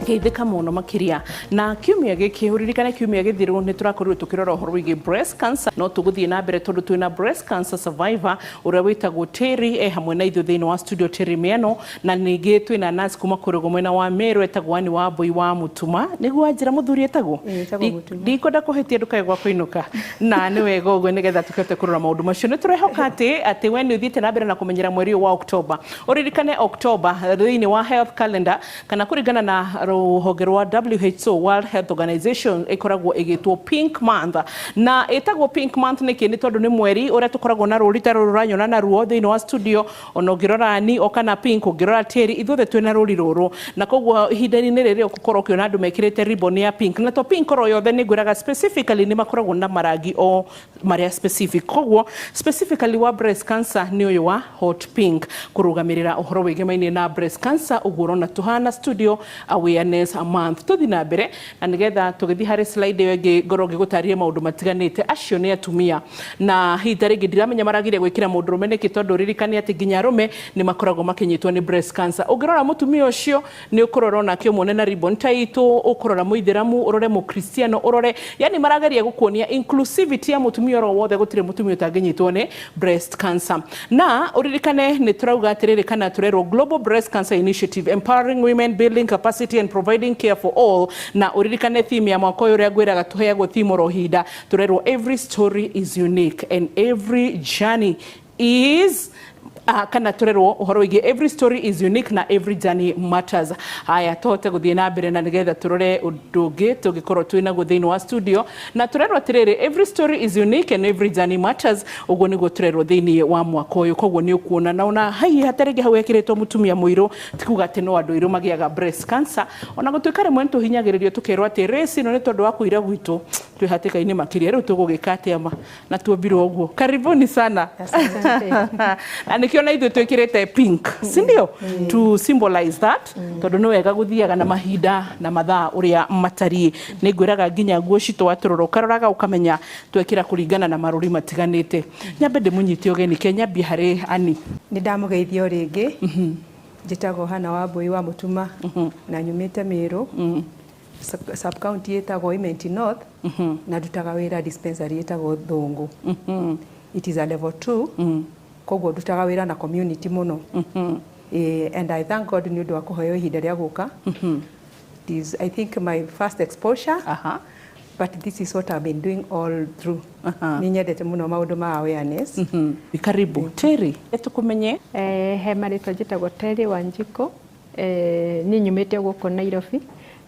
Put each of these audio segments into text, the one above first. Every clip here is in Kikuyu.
Geithĩka mũno makĩria. Na kiumia gĩkĩ, ũririkane kiumia gĩthiru nĩ tũrakorirwo tũkĩrora ũhoro wĩgiĩ breast cancer, no tũgũthiĩ na mbere tondũ twĩna breast cancer survivor ũrĩa wĩtagwo Terry e hamwe na ithuĩ thĩinĩ wa studio, Terry Miano, na ningĩ twĩna nurse kuma kũrĩa mwena wa Meru etagwo Anne Wambui wa Mũtuma. Nĩguo anjĩra mũthuri etagwo? Ĩĩ, etagwo Mũtuma. Ndikwenda kũhĩtia ndũkae gwa kũinũka. Na nĩ wega ũguo nĩgetha tũkĩhote kũrora maũndũ macio. Nĩ tũrehoka atĩ we nĩ ũthiĩte na mbere na kũmenyera mweri ũyũ wa October. Ũririkane October thĩinĩ wa health calendar kana kũringana na rũhonge rwa WHO, World Health Organization, ĩkoragwo ĩgĩtwo Pink Month. Na ĩtagwo Pink Month nĩkĩ? Nĩ tondũ nĩ mweri ũrĩa tũkoragwo na rũri ta rũrũ ũranyona naruo thĩinĩ wa studio. Ona ũngĩrora ni o kana pink, ũngĩrora tĩri, ithuothe twĩna rũri rũrũ. Na koguo ihinda-inĩ rĩrĩ ũgũkorwo ũkĩona andũ mekĩrĩte ribbon ya pink. Na to pink oro yothe, nĩ ngwĩraga specifically nĩ makoragwo na marangi o marĩa specific. Koguo specifically wa breast cancer nĩ ũyũ wa hot pink, kũrũgamĩrĩra ũhoro wĩgemainie na breast cancer. Ũguo ũrona tũhana studio awareness month. Tũthi na mbere na nĩgetha tũgĩthiĩ harĩ slide ĩyo ĩngĩ ngorwo ngĩgũtarĩria maũndũ matiganĩte. Acio nĩ atumia, na hihi ta rĩngĩ ndiramenya maragire gwĩkĩra mũndũrũme nĩkĩ, tondũ ririkane atĩ nginya arũme nĩ makoragwo makĩnyitwo nĩ breast cancer. Ũngĩrora mũtumia ũcio nĩ ũkũrora onake ũmuone na ribbon ta itũ, ũkũrora mũithĩramu, ũrore mũkristiano, ũrore, yani marageria gũkuonia inclusivity ya mũtumia oro wothe. Gũtirĩ mũtumia ũtangĩnyitwo nĩ breast cancer. Na ũririkane nĩ tũrauga atĩrĩrĩ, kana tũrerwo Global Breast Cancer Initiative, empowering women, building capacity and providing care for all. Na ũririkane theme ya mwaka ũyũ, ũrĩa ngwĩraga tũheagwo theme oro ihinda, tũrerwo "Every story is unique and every journey is", kana tũrerwo ũhoro wĩgiĩ "Every story is unique" na "Every journey matters". Haya, tũhote gũthiĩ na mbere na nĩgetha tũrore ũndũ ũngĩ tũngĩkorwo twĩ naguo thĩinĩ wa studio. Na tũrerwo atĩrĩrĩ, "Every story is unique and every journey matters". Ũguo nĩguo tũrerwo thĩinĩ wa mwaka ũyũ. Koguo nĩ ũkuona na ona haihi hatarĩ hau hekĩrĩtwo mũtumia mũirũ, ti kuga atĩ no andũ airũ magĩaga breast cancer, ona gũtuĩka rĩmwe nĩ tũhinyagĩrĩrio tũkerwo atĩ race ĩno nĩ tondũ wa kũira gwitũ twĩ hatĩka-inĩ makĩria. Rĩu tũgũgĩka atĩa ma na tuombirwo ũguo? Karibuni sana. Na nĩkĩo na ithuĩ twĩkĩrĩte pink, si ndio, to symbolize that, tondũ nĩ wega gũthiaga na mahinda na mathaa ũrĩa matariĩ. Nĩ ngwĩraga nginya nguo citũ watũrora ũkaroraga ũkamenya twekĩra kũringana na marũri matiganĩte. Nyambe ndĩmũnyite ũgeni, ke nyambie harĩ Ani. Nĩ ndamũgeithia o rĩngĩ. Njĩtagwo Hana Wambui wa Mũtuma na nyumĩte Mĩrũ, sub county ĩtagwo Imenti North, na ndutaga wĩra dispensary ĩtagwo Thũngũ. It is a level 2, koguo ndutaga wĩra na community mũno. And I thank God nĩ ũndũ wa kũheo ihinda rĩa gũka. It is, I think, my first exposure, but this is what I've been doing all through. Nĩ nyendete mũno maũndũ ma awareness. Karibu Terry, tũkũmenye. He marĩtwa njĩtagwo Terry Wanjikũ. Niĩ nyumĩte gũkũ Nairobi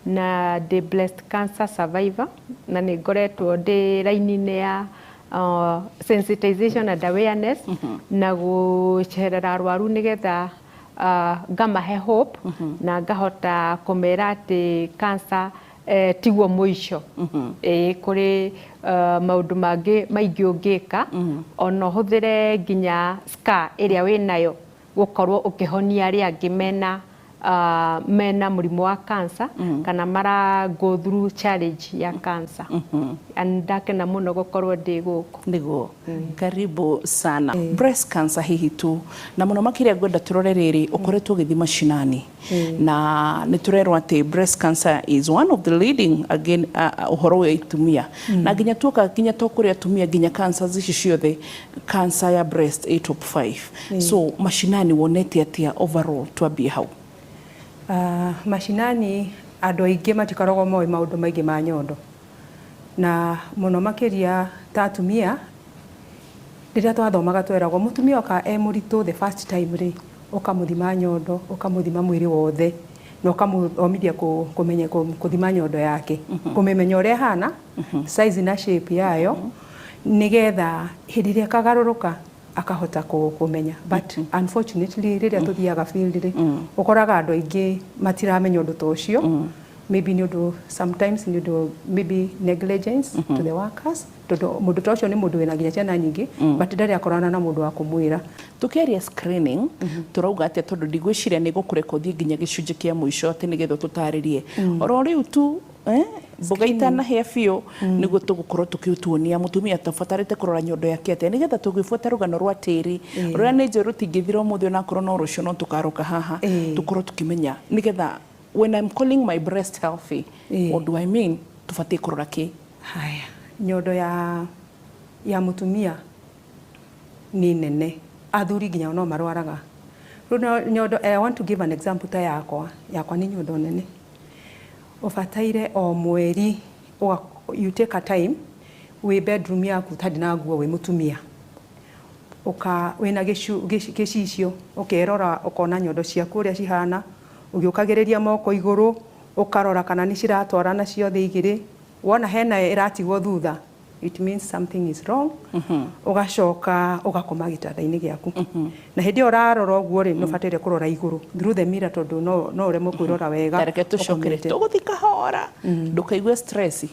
na ndĩ breast cancer survivor, na nĩ ngoretwo ndĩ raini-inĩ ya sensitization and awareness na gũcerera arwaru nĩgetha ngamahe hope na ngahota kũmera atĩ cancer tiguo mũico. Ĩĩ, kũrĩ maũndũ mangĩ maingĩ ũngĩka, ona ũhũthĩre nginya scar ĩrĩa wĩnayo gũkorwo ũkĩhonia arĩa angĩ mena mũrimũ wa cancer kana mara go through challenge ya cancer. And ndakena mũno gũkorwo ndĩ gũkũ. Nĩguo, karibu sana. Breast cancer hihi tu na mũno makĩria ngwenda tũrore rĩrĩ ũkoretwo ũgĩthiĩ macinani, na nĩ tũrerwo atĩ breast cancer is one of the leading again ũhoro wa itumia, na nginya tuoka nginya to kũrĩ atumia, nginya cancers ici ciothe, cancer ya breast ĩ top 5. So macinani wonete atĩa overall? Twambie hau. Macinani andũ aingĩ matikoragwo moĩ maũndũ maingĩ ma nyondo, na mũno makĩria ta atumia. Rĩrĩa twathomaga tweragwo mũtumia oka e mũritũ the first time rĩ, ũkamũthima nyondo, ũkamũthima mwĩrĩ wothe na ũkamũthomithia kũmenya kũthima nyondo yake, kũmĩmenya ũrĩa ĩhana, size na shape yayo, nĩgetha hĩndĩ ĩrĩa ĩkagarũrũka akahota kũmenya. But unfortunately, rĩrĩa tũthiaga field rĩ, ũkoraga andũ aingĩ matiramenya ũndũ ta ũcio. Maybe nĩ ũndũ, sometimes nĩ ũndũ maybe negligence to the workers, tondũ mũndũ ta ũcio nĩ mũndũ wĩna nginya ciana nyingĩ, but ndarĩ akorana na mũndũ wa kũmwĩra. Tukiaria screening turauga atia? Tondu ndigwiciria nĩ gũkũreka ũthiĩ nginya gĩcunjĩ kĩa mũico atĩ nĩgetha tũtarĩrie oro rĩu tu, mboga itanahĩa biũ, nĩguo tũgũkorwo tũkĩtuonia mũtumia tabatarĩte kũrora nyondo yake atĩa, nĩgetha tũgĩbuata rũgano rwa tĩri rũrĩa nĩ njũĩ rũtingĩthira ũmũthĩ, onakorwo no rũciũ no tũkaroka haha, tũkorwo tũkĩmenya nĩgetha When I'm calling my breast healthy, what do I mean? Tũbatiĩ kũrora kĩ? Haya, nyondo ya mũtumia nĩ nene, athuri nginya no marwaraga. Rĩu nyondo, I want to give an example ta yakwa. Yakwa nĩ nyondo nene. Ũbataire o mweri you take a time wĩ bedroom yaku ũtarĩ na nguo, wĩ mũtumia, ũka wĩna gĩcicio, ũkerora, ũkona nyondo ciaku ũrĩa cihana, ũgĩũkagĩrĩria moko igũrũ, ũkarora kana nĩ ciratwarana ciothe igĩrĩ. Wona hena ĩratigwo thutha, it means something is wrong. Ũgacoka ũgakoma gĩtanda-inĩ gĩaku, na hĩndĩ ĩyo ũrarora ũguo rĩ, nĩ ũbataire kũrora igũrũ through the mirror, tondũ no ũremwo kwĩrora wega. Tareke tũcokere. Ũkomete. Tũgũthiĩ kahora, ndũkaigue stress.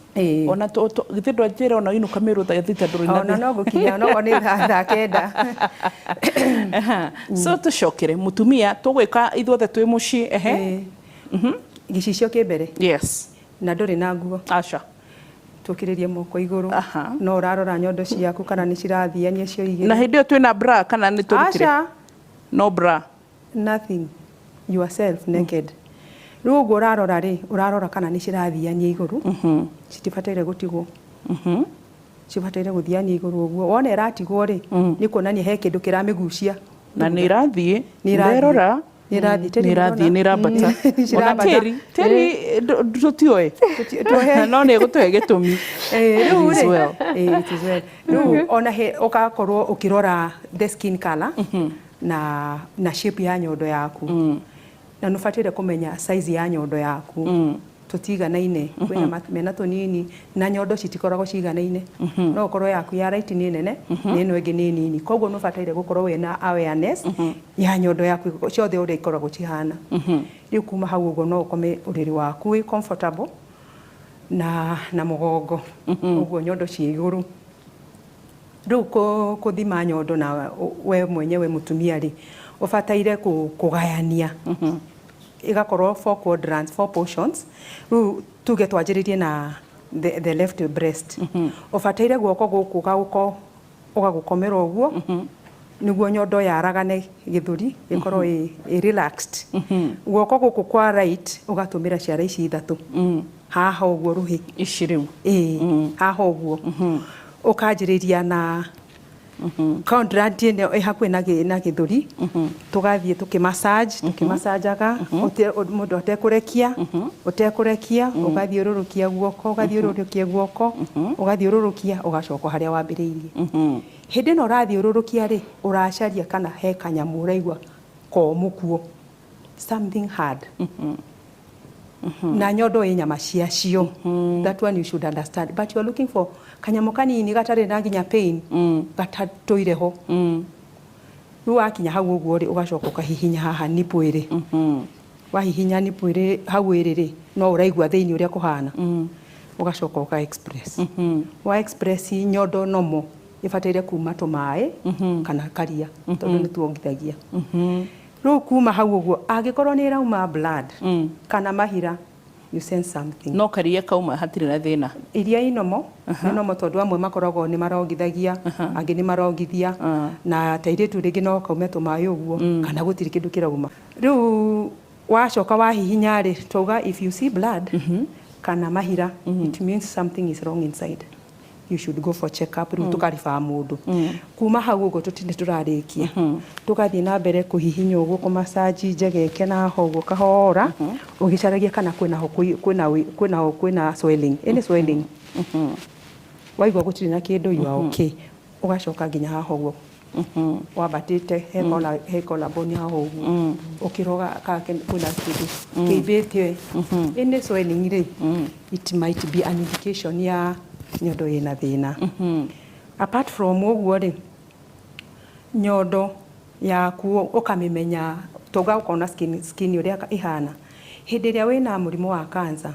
Ona githĩ ndwanjĩra ona inũka mĩrũ 3:00 ndũrĩ na Ona thĩna. No ngũkinya onokorwo nĩ thaa 9. Aha. So tũcokere, mũtumia, tũgwĩka ithuothe twĩ mũciĩ, ehe. Gĩcicio kĩ mbere. Na ndũrĩ na nguo. Aca. Tũkĩrĩrie moko igũrũ. No ũrarora nyondo ciaku kana nĩ cirathiania cio igĩrĩ. Na hĩndĩ ĩyo twĩna bra kana nĩ tũrutire? Aca. No bra? Nothing, yourself naked. Rĩu ũguo ũrarora rĩ, ũrarora kana nĩ cirathiania igũrũ. Citibataire gũtigwo, cibataire gũthiania igũrũ. Ũguo wona ĩratigwo rĩ, nĩ kuonania he kĩndũ kĩramĩgucia. Na nĩ irathiĩ. Nĩ irathiĩ. Nderora. Nĩ irathiĩ. Tĩri. Nĩ irathiĩ, nĩ irambata. Nĩ Ona cirambata. tĩri tũtiũĩ, no nĩ ĩgũtũhe gĩtũmi. Rĩu It is rĩ, well. It is well. Rĩu ona he ũgakorwo ũkĩrora the skin color na shape ya nyondo yaku, na nĩ ũbataire kũmenya size ya nyondo yaku. Tũtiganaine, kwĩna mena tũnini, na nyondo citikoragwo ciganaine. No ũkorwo yaku ya right nĩ nene na ĩno ĩngĩ nĩ nini, koguo nĩ ũbataire gũkorwo wĩna awareness ya nyondo yaku ciothe ũrĩa ikoragwo cihana. Rĩu kuma hau ũguo no ũkome ũrĩrĩ waku wĩ comfortable na mũgongo ũguo, nyondo ciĩ igũrũ. Rĩu kũthima nyondo na we mwenyewe mũtumia rĩ, ũbataire kũgayania ĩgakorwo four quadrants, four portions. Rĩu tuge twanjĩrĩrie na the left breast. Ũbataire guoko gũkũ ũgagũkomera ũguo nĩguo nyondo yaragane, gĩthũri ĩkorwo ĩ relaxed. Guoko gũkũ kwa right ũgatũmĩra ciara ici ithatũ haha ũguo rũhĩ. Ici rĩu? Ĩĩ, haha ũguo. Ũkanjĩrĩria na quadrant ĩno ĩ hakuhĩ na gĩthũri, tũgathiĩ tũkĩmassage, tũkĩmasajaga mũndũ atekũrekia, ũtekũrekia, ũgathiũrũrũkia guoko, ũgathiũrũrũkia guoko, ũgathiũrũrũkia, ũgacoka harĩa wambĩrĩirie. Hĩndĩ ĩno ũrathiũrũrũkia rĩ, ũracaria kana he kanyamũ ũraigua komũ kuo, something hard. Na nyondo ĩ nyama ciacio, that one you should understand, but you are looking for kanyamũ kanini gatarĩ na nginya pain, gatatũire ho. Rĩu wakinya hau ũguo rĩ, ũgacoka ũkahihinya haha nipple ĩrĩ. Wahihinya nipple ĩrĩ hau ĩrĩ rĩ, no ũraigua thĩinĩ ũrĩa kũhana. Ũgacoka ũka express. Wa express, nyondo nomo ĩbataire kuma tũmaĩ kana karia, tondũ nĩ tuongithagia. Rĩu kuma hau ũguo, angĩkorwo nĩ ĩrauma blood kana mahira, you sense something. No karia kauma hatirĩ na thĩna? Iria inomo nĩ nomo, tondũ amwe makoragwo nĩ marongithagia, angĩ nĩ marongithia, na tairĩtu rĩngĩ no kaume tũmaĩ ũguo kana gũtirĩ kĩndũ kĩrauma. Rĩu wacoka wahihinya rĩ, twauga if you see blood kana mahira, it means something is wrong inside, you should go for check up. Rĩu tũkaribaa mũndũ. Kuma hau ũguo tũtinde tũrarĩkia, tũgathiĩ na mbere kũhihinya ũguo, kũmacaji njegeke na haha ũguo kahora, ũgĩcaragia kana kwĩna ho kwĩna swelling, any swelling. Waigua gũtirĩ na kĩndũ, you are okay. Ũgacoka nginya haha ũguo wambatĩte he collarbone haha ũguo, ũkĩroga kana kwĩna kĩndũ kĩimbĩte. Any swelling rĩ, it might be an indication ya nyondo ĩna thĩna. Apart from ũguo rĩ, nyondo yaku ũkamĩmenya tauga ũkona skin ũrĩa ĩhana. Hĩndĩ ĩrĩa wĩna mũrimũ wa cancer,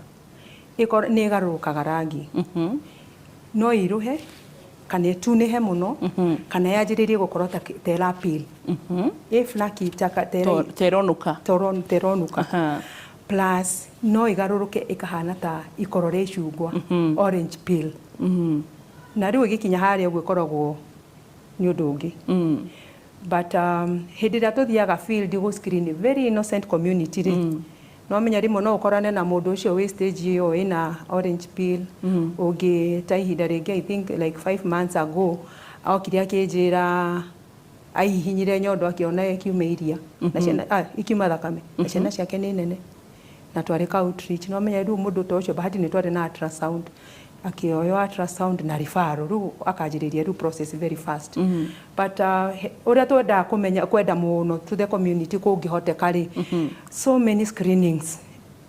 nĩ ĩgarũrũkaga rangi. No ĩirũhe kana ĩtunĩhe mũno, kana yanjĩrĩrie gũkorwo ta ĩra peel, ĩ flaky ta Teronuka. Teronuka. Plus no ĩgarũrũke ĩkahana ta ikoro rĩa icungwa, orange peel. Na rĩu ĩgĩkinya harĩa ũguo ĩkoragwo nĩ ũndũ ũngĩ. But hĩndĩ ĩrĩa tũthiaga field gũ screen very innocent community rĩ, No menya rĩmwe no ũkorane na mũndũ ũcio wĩ stage ĩyo ĩna orange peel. Ũngĩ ta ihinda rĩngĩ, I think like 5 months ago, okire akĩnjĩra aihihinyire nyondo akĩona ĩkiuma iria na ciana, ikiuma thakame na ciana ciake nĩ nene, na twarĩ ka outreach. No menya rĩu mũndũ ta ũcio, bahati nĩ twarĩ na ultrasound, akĩoywo ultrasound na referral, rĩu akanjĩrĩria rĩu process very fast. But ũrĩa twendaga kũmenya, kwenda mũno to the community, kũngĩhoteka rĩ, so many screenings,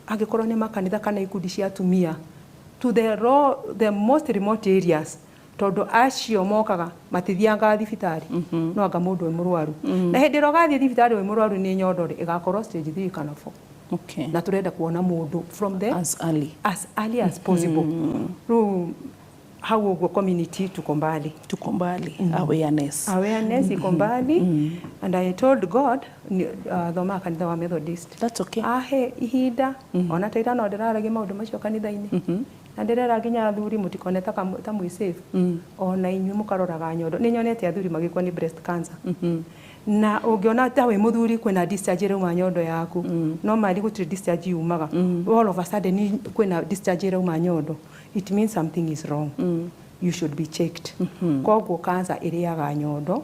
angĩkorwo nĩ makanitha kana ikundi cia atumia, to the most remote areas, tondũ acio mokaga matithianga thibitarĩ. No anga mũndũ wĩ mũrwaru, na hĩndĩ ĩrĩa ũgathiĩ thibitarĩ wĩ mũrwaru nĩ nyondo rĩ, ĩgakorwo stage 3 kana 4. Na tũrenda kuona mũndũ from the as early as early as possible. Rĩu hau ũguo community tuko mbali. Tuko mbali, awareness. Awareness iko mbali. And I told God, thomaga kanitha wa Methodist. That's okay. Ahe ihinda, ona ta ira no ndĩraragia maũndũ macio kanitha-inĩ, na ndĩrera nginya athuri mũtikone ta mwĩ safe, ona inyuĩ mũkaroraga nyondo. Nĩ nyonete athuri magĩkua nĩ breast cancer. Na ũngĩona ta wĩ mũthuri kwĩna discharge ĩrauma nyondo yaku, no mari gũtirĩ discharge yumaga, all of a sudden kwĩna discharge ĩrauma nyondo, it means something is wrong, you should be checked. Koguo cancer ĩrĩaga nyondo.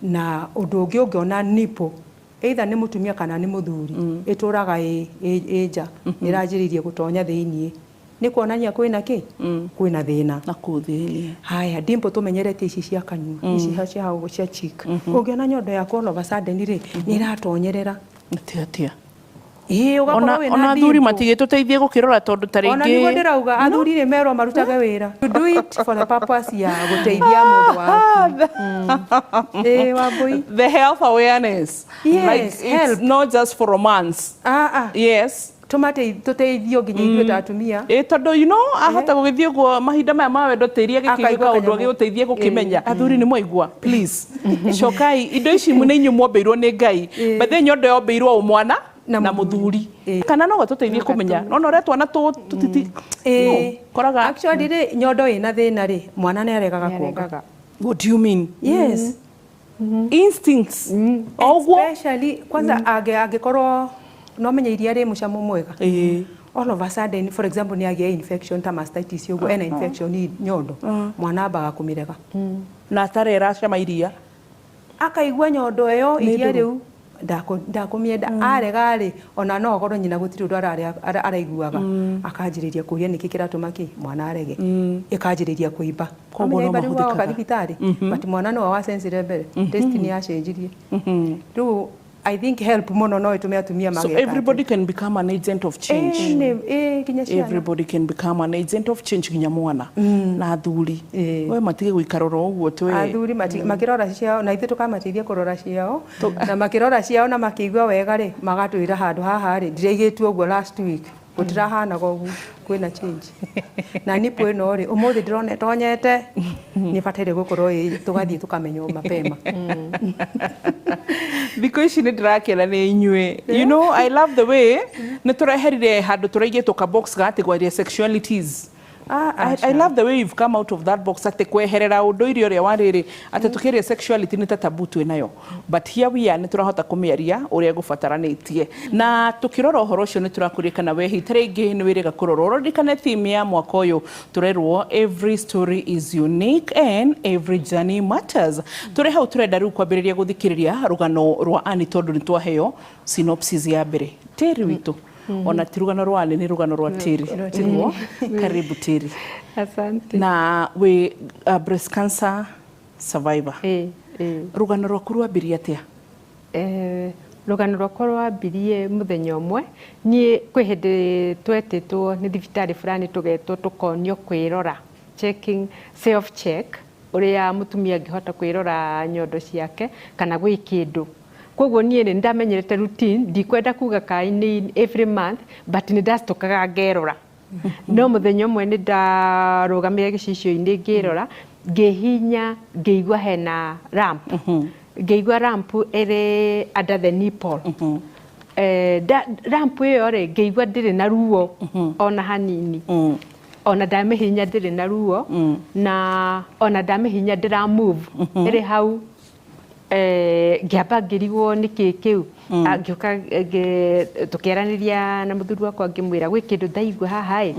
Na ũndũ ũngĩ, ũngĩona nipple, either nĩ mũtumia kana nĩ mũthuri, ĩtũraga ĩ nja, ĩranjĩrĩirie gũtonya thĩiniĩ, nĩ kuonania kwĩna kĩ, kwĩna thĩna. Na kũu thĩiniĩ. Haya, dimple tũmenyerete ici cia kanua, ici cia hau cia cheek. Ũngĩona nyondo yaku all of a sudden rĩ, nĩ ĩratonyerera, Atĩa atia? Ĩĩ, ũgakorwo Ona wĩna ona athuri dimple. matigĩtũteithie gũkĩrora, tondũ ta Ona nĩguo rĩngĩ ndĩrauga athuri nĩ merwo marutage wĩra. You do it for the purpose ya gũteithia mũndũ waku. Ĩĩ, Wambui. The health awareness, Yes, like it's help. not just for romance. Ah, ah. Tũteithio nginya ithuĩ ta atumia. Ĩ, tondũ ahota gũgĩthiĩ ũguo mahinda maya ma wendo tĩri agĩkĩigua Akaigua kaũndũ kanyamũ. agĩgũteithie gũkĩmenya. Athuri nĩ mwaigua, please cokai indo ici nĩ inyuĩ mwombĩirwo nĩ Ngai, but then nyondo yombĩirwo o mwana Na na mũthuri. mũthuri, kana no gatũteithie kũmenya nona ũrĩa twana tũtiti koraga. Actually rĩ, nyondo ĩna thĩna rĩ, mwana nĩ aregaga kuonga. Nĩaregaga. What do you mean? Yes. Instincts o ũguo. Especially kwanza angĩkorwo no menye iria rĩ mũcamo mwega, all of a sudden, for example, nĩ agĩa infection ta mastitis ũguo, ena infection nyondo, mwana ambaga kũmĩrega. Na atarera cama iria. Akaigua nyondo ĩyo Nĩ iria ndũrũ. Rĩu ndakũmĩenda, arega rĩ, ona no akorwo nyina gũtirĩ ũndũ araiguaga, akanjĩrĩria kũria nĩkĩ kĩratũma kĩ mwana arege, ĩkanjĩrĩria kũimba. Koguo no Amenya imba rĩu agoka mahũthĩkaga. thibitarĩ, but mwana no wacencire mbere, taste nĩ yacenjirie. Rĩu I think help mũno no ĩtũme atumia So mageka. Everybody can become an agent of change. Ĩĩ, nginya ciana. Everybody can become an agent of change, nginya mwana na athuri. We matige gũikara oro ũguo twe. Athuri makĩrora ciao, na ithuĩ tũkamateithia kũrora ciao, na makĩrora ciao na makĩigua wega rĩ, magatwĩra handũ haha rĩ, ndiraigĩtwo ũguo last week, gũtirahanaga ũguo, kwĩna change. Na nipple ĩno rĩ, ũmũthĩ ndĩrona ĩtonyete, nĩ bataire gũkorwo tũgathiĩ tũkamenywo mapema. Thikũ ici nĩ ndĩrakena nĩ inyuĩ. I love the way nĩ tũreherire handũ tũraigĩtwo ka box ga atĩ gwaria sexualities. I love the way you've come out of that box, atĩ kweherera ũndũire ũrĩa warĩrĩ atĩ tũkĩaria sexuality nĩ ta taboo twĩ nayo, but here we are, nĩ tũrahota kũmĩaria ũrĩa gũbataranĩtie. Na tũkĩrora ũhoro ũcio, nĩ tũrakũria kana we hihi ta rĩngĩ nĩ wĩrĩga kũrorwo, ũrorikane theme ya mwaka ũyũ tũrerwo, "Every story is unique and every journey matters." Tũrĩ hau tũrenda rĩu kwambĩrĩria gũthikĩrĩria rũgano rwa Ani, tondũ nĩ twaheo synopsis ya mbere. Tĩri witũ, ona ti rũgano rwa Ani, nĩ rũgano rwa Tĩri, tiguo? Karibu, Tĩri. Asante. Na wĩ breast cancer survivor. Ĩĩ. Rũgano rwaku rwambirie atĩa? Rũgano rwakwa rwambirie mũthenya ũmwe, niĩ kwĩ hĩndĩ twetĩtwo nĩ thibitarĩ fulani, tũgetwo tũkonio kwĩrora, checking, self check, ũrĩa mũtumia angĩhota kwĩrora nyondo ciake kana gwĩ kĩndũ. Koguo niĩ nĩ ndamenyerete routine, ndikwenda kuga kai nĩ every month, but nĩ ndacitokaga ngerora. No mũthenya ũmwe nĩ ndarũgamire gĩcicio-inĩ ngĩrora, ngĩhinya, ngĩigua hena lump, ngĩigua lump ĩrĩ under the nipple. Lump ĩyo rĩ, ngĩigua ndĩrĩ na ruo ona hanini, ona ndamĩhinya ndĩrĩ na ruo, na ona ndamĩhinya ndĩra move, ĩrĩ hau. Ngĩamba ngĩrigwo nĩkĩ kĩu. Ngĩũka tũkĩaranĩria na mũthuri wakwa, ngĩmwĩra gwĩ kĩndũ ndaigua haha ĩ.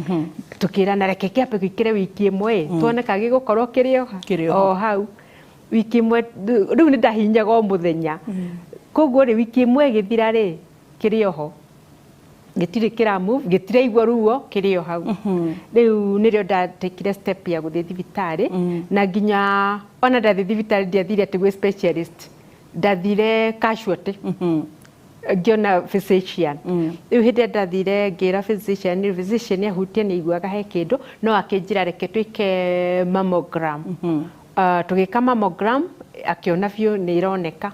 Tũkĩrana reke kĩambe gĩikare wiki ĩmwe ĩ, tuone kana gĩgũkorwo kĩrĩ Kĩrĩ o o hau wiki ĩmwe. Rĩu nĩ ndahinyaga o mũthenya, koguo rĩ, wiki ĩmwe ĩgĩthira rĩ, kĩrĩ oho, gĩtirĩ kĩra move, gĩtiraigua ruo, kĩrĩ o hau. Rĩu nĩrĩo ndatekire step ya gũthiĩ thibitarĩ, na nginya ona ndathiĩ thibitarĩ ndiathire atĩ gwĩ specialist, ndathire casualty ngĩona physician. Rĩu hĩndĩ ĩrĩa ndathire ngĩra physician, rĩu physician ahutia nĩ aiguaga he kĩndũ, no akĩnjĩra reke twĩke mammogram. Tũgĩka mammogram, akĩona biũ nĩ ĩroneka.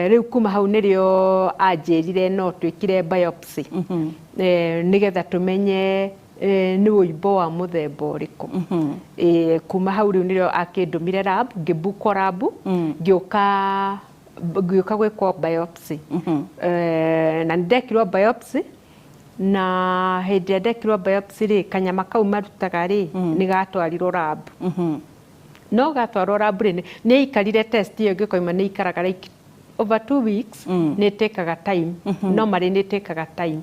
Rĩu kuma hau nĩrĩo anjĩrire no twĩkire biopsy nĩgetha tũmenye nĩ ũimbo wa mũthemba ũrĩkũ. Kuma hau rĩu nĩrĩo akĩndũmire lab, ngĩbukwo lab, ngĩũka gwĩkwo biopsy. Na nĩ ndekirwo biopsy, na hĩndĩ ĩrĩa ndekirwo biopsy rĩ, kanyama kau marutaga rĩ, nĩ gatwarirwo lab. No gatwarwo lab rĩ, nĩ aikarire test ĩyo ĩngĩkoima nĩ ikaraga like over 2 weeks. Nĩ ĩtĩkaga time, no marĩ nĩ ĩtĩkaga time.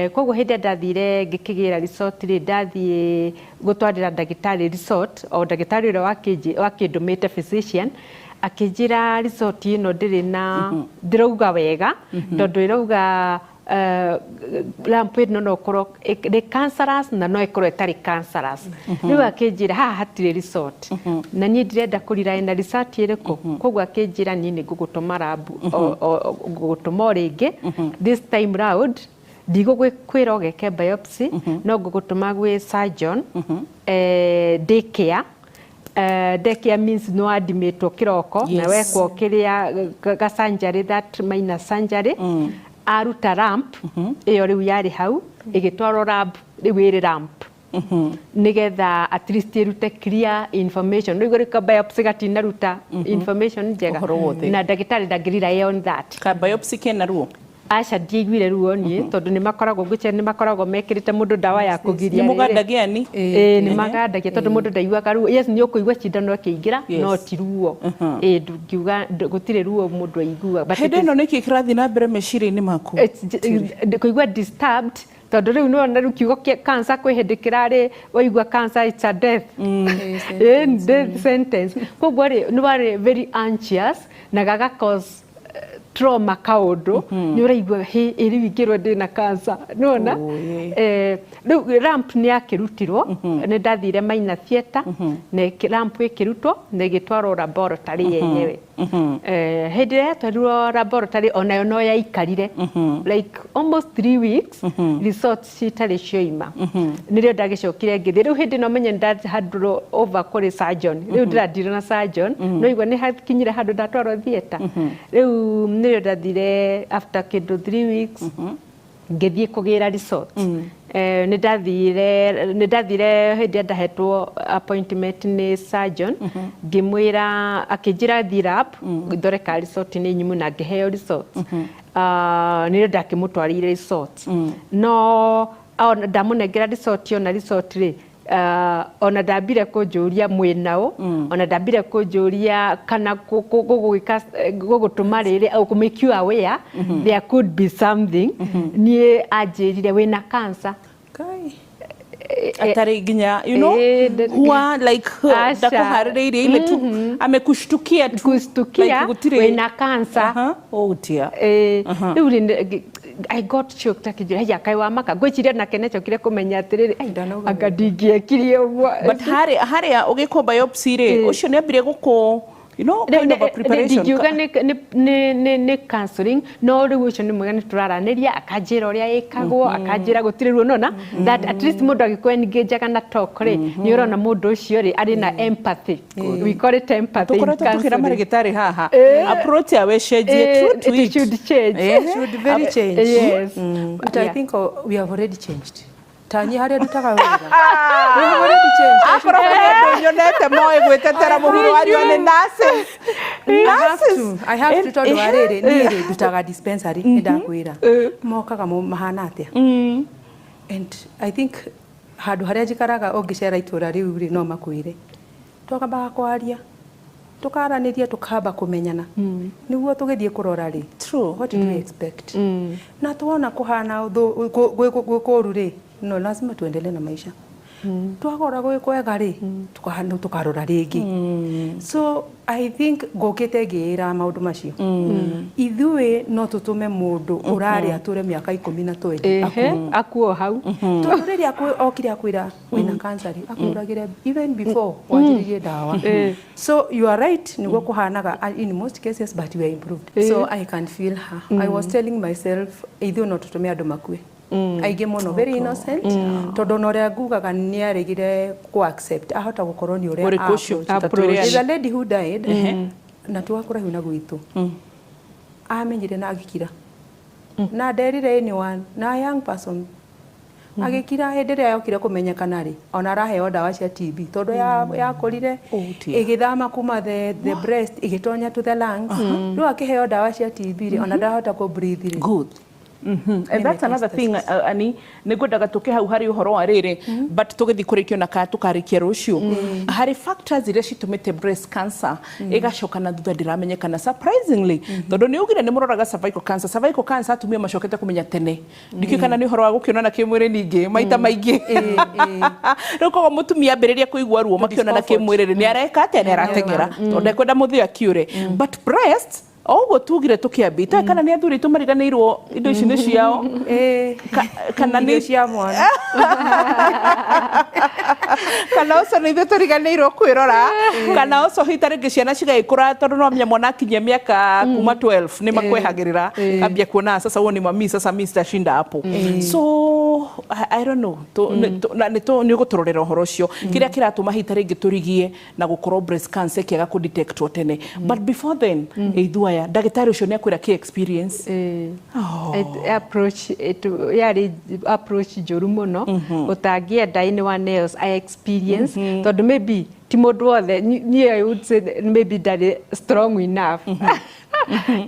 Koguo hĩndĩ ĩrĩa ndathire ngĩkĩgĩra result rĩ, ndathiĩ gũtwarĩra ndagĩtarĩ result, o ndagĩtarĩ ũrĩa wakĩndũmĩte, physician, akĩnjĩra result ĩno ndĩrĩ na ndĩrauga wega, tondũ ĩrauga lump ĩno no ĩkorwo nĩ cancerous na no ĩkorwo ĩtarĩ cancerous. Rĩu akĩnjĩra haha hatirĩ result, na niĩ ndirenda kũrira na result ĩrĩkũ. Koguo akĩnjĩra niĩ nĩ ngũgũtũma lab, ngũgũtũma o rĩngĩ. This time round ndigũkwĩra ũgeke biopsy, no ngũgũtũma gwĩ surgeon daycare. Daycare means no admitwo kĩroko na wekwo kĩrĩa ga surgery, that minor surgery. Aruta lump ĩyo rĩu yarĩ hau, ĩgĩtwarwo lab, rĩu ĩrĩ lump, nĩgetha at least ĩrute clear information. Rĩu rĩu ka biopsy gatinaruta information njega. Ũhoro wothe. Na ndagĩtarĩ ndangĩrely on that. Ka biopsy kena ruo? Aca, ndiaiguire ruo niĩ, tondũ nĩ makoragwo, ngwĩciria nĩ makoragwo mekĩrĩte mũndũ ndawa ya kũgiria Nĩ rĩrĩ. mũgandagia ni? Ĩĩ, nĩ magandagia, tondũ mũndũ ndaiguaga ruo. Yes, nĩ ũkũigua cindano ĩkĩingĩra, no ti ruo. Ĩĩ, ndũngiuga gũtirĩ ruo mũndũ aiguaga. But it Hĩndĩ ĩno nĩkĩ kĩrathiĩ na mbere meciria-inĩ maku? Kũigua disturbed, tondũ rĩu nĩwona rĩu kiugo kĩa cancer kwĩ hĩndĩ kĩrarĩ, waigua cancer, it's a death. Ĩĩ, death sentence. Koguo rĩ, nĩ warĩ very anxious na gaga cause trauma, kaũndũ nĩ ũraigua hĩ ĩ rĩu ingĩrwo ndĩna cancer, nĩwona. Oh, yeah. Rĩu lump nĩ yakĩrutirwo, nĩ ndathire minor theatre na lump ĩkĩrutwo na ĩgĩtwarwo laboratory yenyewe. Hĩndĩ ĩrĩa yatwarirwo laboratory, onayo no yaikarire like almost 3 weeks results citarĩ cioima. Nĩrĩo ndagĩcokire ngĩthiĩ. Rĩu hĩndĩ ĩno menye nĩndahandũrwo over kũrĩ surgeon, rĩu ndĩrandirwo na surgeon, no igua nĩ hakinyire handũ ndatwarwo theatre. Rĩu nĩrĩo ndathire after kĩndũ 3 weeks ngĩthiĩ kũgĩra result. Nĩ ndathire hĩndĩ ĩrĩa ndahetwo appointment nĩ surgeon, ngĩmwĩra, akĩnjĩra thiĩ lab ndore ka result nĩ nyumu, na ngĩheo result. Nĩrĩo ndakĩmũtwarĩire result, no ona ndamũnengera result, ona result rĩ, ona ndambire kũnjũria mwĩnaũ, ona ndambire kũnjũria kana gũgwĩka gũgũtũma rĩrĩ kũ make you aware there could be something. Niĩ anjĩrire wĩna cancer. Kai. Atarĩ nginya huwa like Aca. ndakuharĩrĩirie, ile tu amekushtukia tu. Kushtukia. Like, gũtirĩ wĩna cancer. Aha. Oh dear. Rĩu rĩ, I got shocked, akĩnjĩra haya kaĩ wa maka, ngwĩciria nake nĩacokire kũmenya atĩrĩrĩ, "Ai, Ndanauga anga ndingĩekire ũguo." But harĩa ũgĩkwo biopsy rĩ, ũcio nĩ ambire gũkũ kind of a preparation? Ndingiuga nĩ counseling, no rĩu ũcio nĩ mwega, nĩ tũraranĩria, akanjĩra ũrĩa ĩkagwo, akanjĩra gũtirĩ ruo, nona that at least mũndũ angĩkorwo engage na talk rĩ, nĩ ũrona mũndũ ũcio rĩ arĩ na empathy. We call it empathy in Tũkoretwo tũkĩra counseling. marĩgĩtarĩ haha approach yawe ĩcenjie, true to it it. Should change. Should very change. But I think we have already changed. Tani harĩa ndutaga wĩra. We have already changed. Akorwo kũrĩ andũ nyonete moĩ gwĩtetera mũhuro wario nĩ nurses. I have Nurses. to. I have to, tondũ wa rĩrĩ, niĩ rĩ ndutaga dispensary, nĩ ndakwĩra. Mokaga mahana atĩa? And I think handũ harĩa njikaraga, ũngĩcera itũra rĩu rĩ, no makwĩre. Twakambaga kwaria. Tukaranĩria, tukamba kũmenyana nĩguo tũgĩthiĩ kũrora rĩ, what do we expect, na tuona kuhana gwĩ kũru rĩ, no lazima tuendelee na maisha. Twagora gwĩ kwega rĩ, tukarora rĩngĩ. So I think ngũkĩte ngĩĩra maũndũ macio, ithuĩ no tũtũme mũndũ ũrarĩ atũre mĩaka 10 na 20 akuo hau. Tondũ rĩrĩa okire akwĩra wĩna cancer rĩ, akũragĩre even before wanjĩrĩrie ndawa. So you are right, nĩguo kũhanaga in most cases, but we are improved. So I can feel her. I was telling myself, ithuĩ no tũtũme andũ makue aingĩ mũno, very innocent, tondũ ona ũrĩa ngugaga nĩ aregire ku accept, ahota gũkorwo nĩ ũrĩa Ũrĩkũ ũcio? approach. Ta twĩre. There's a lady who died na tiwa kũraihu na gwitũ, amenyire na agĩkira na nderire anyone, na young person agĩkira. Hĩndĩ ĩrĩa yokire kũmenyekana rĩ, ona araheo ndawa cia TB tondũ yakũrire Oh dear. ĩgĩthama kuma the breast ĩgĩtonya to the lungs. Rĩu akĩheo ndawa cia TB rĩ, ona ndahota kũ breathe rĩ. Good. And that's another thing, ani nĩ ngwendaga tũke hau harĩ ũhoro wa rĩrĩ, but tũgĩthiĩ kũrĩkia na kana tũkarĩkia rũciũ harĩ factors iria citũmĩte breast cancer ĩgacoka na thutha ndĩramenyekana, surprisingly, tondũ nĩ ugire nĩ mũroraga cervical cancer. Cervical cancer atumia macokete kũmenya tene. Ndikĩũĩ kana nĩ ũhoro wa gũkĩonana kĩmwĩrĩ ningĩ maita maingĩ. Rĩu koguo mũtumia ambĩrĩria kũigua ruo makĩonana kĩmwĩrĩ rĩ, nĩ areka atĩa? Nĩ arateng'era tondũ ndekwenda mũthĩ akiũre. But breast, o ũguo tugire tũkĩambia, itoĩ kana nĩ athuri aitũ mariganĩirwo indo ici nĩ ciao, kana irio nĩ cia mwana. Kana ũcio nĩ ithuĩ tũriganĩirwo kwĩrora, kana ũcio hihi ta rĩngĩ ciana cigagĩkũra, tondũ no amenya mwana akinyia mĩaka kuma 12 nĩ makwehagĩrĩra, ambia kuona sasa huo ni mami, sasa mi sitashinda hapo. So I don't know, na nĩ ũgũtũrorera ũhoro ũcio, kĩrĩa kĩratũma hihi ta rĩngĩ tũrigie na gũkorwo breast cancer ĩkĩaga kũdetectwo tene. But before then, ithuĩ aya, ndagĩtarĩ ũcio nĩ akwĩra kĩ experience. Oh. Approach yarĩ approach njũru mũno ũtangĩenda anyone else I experience, tondũ maybe ti mũndũ wothe. Niĩ I would say that maybe ndarĩ strong enough,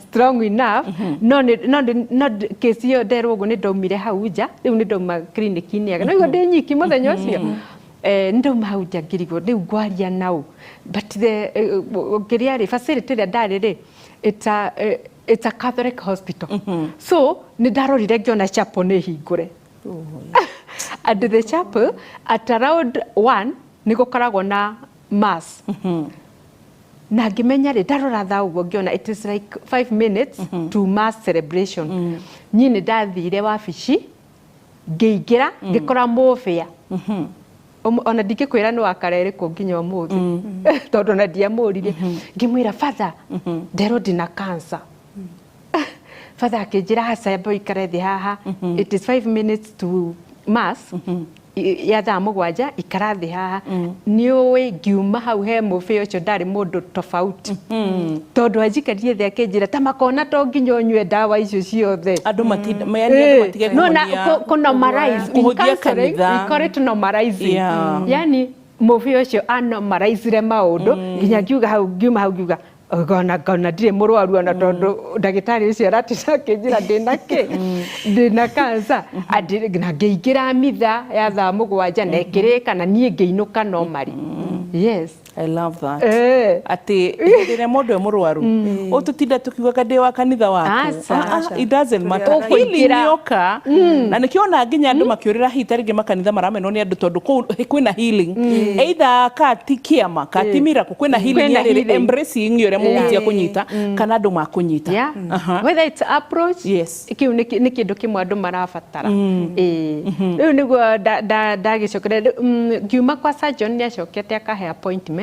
strong enough, no kesi ĩyo nderwo ũguo, nĩ ndaumire hau nja. Rĩu nĩ ndauma clinic-inĩ yake, no igua ndĩ nyiki mũthenya ũcio. Nĩ ndauma hau nja ngĩrigwo rĩu ngwaria nau, but the kĩrĩa rĩ, facility ĩrĩa ndarĩ rĩ, it's a Catholic hospital, so nĩ ndarorire ngĩona chapel nĩ hingũre, and the chapel at around 1 nĩ gũkoragwo na mass, na ngĩmenya rĩ, ndarora thaa ũguo ngĩona it is like 5 minutes to mass celebration. Niĩ nĩ ndathire wabici, ngĩingĩra, ngĩkora mũbĩa. Ona ndingĩkwĩra nĩ wa karerĩkũ nginya ũmũthĩ, tondũ ona ndiamũririe. Ngĩmwĩra, "Father, nderwo ndĩna cancer." Father akĩnjĩra, "Aca, amba ũikare thĩ haha. It is 5 minutes to mass ya thaa 7, ikara thĩ haha." Nĩ ũĩ ngiuma hau he mũbĩa ũcio ndarĩ mũndũ tofauti, tondũ anjikarire thĩ akĩnjĩra ta makona to nginya ũnyue ndawa icio ciothe. Andũ matinda, yani andũ matige No na kũhonia- kũ normalize in kũhũthia counseling, kanitha. we call it normalizing. Yani mũbĩa ũcio anormalizire maũndũ nginya ngiuga hau, ngiuma hau ngiuga ngona ngona ndirĩ mũrwaru, ona tondũ ndagĩtarĩ ũcio aratinda akĩnjĩra ndĩna kĩ, ndĩna cancer. Na ngĩingĩra mitha ya thaa 7 na ĩkĩrĩka na niĩ ngĩinũka normally, yes. I love that. Atĩ hĩndĩ ĩrĩa mũndũ e mũrwaru, ũtũtinda tũkiugaga ndĩ wa kanitha waku. Aca. Ah, ah, it doesn't matter. Ũkũingĩra- Healing yoka na nĩkĩo ona nginya andũ makĩũrĩra hihi ta rĩngĩ makanitha maramenwo nĩ andũ, tondũ kũu kwĩna healing, either ka ti kĩama ka ti miracle, kwĩna healing. Kwĩna Ya rĩrĩ healing. embracing ũrĩa mũhunjia kũnyita kana andũ makũnyita. Whether it's approach, kĩu nĩ kĩndũ kĩmwe andũ marabatara. Ĩĩ, rĩu nĩguo ndagĩcokera. Ngiuma kwa surgeon, nĩ acokete akahe appointment,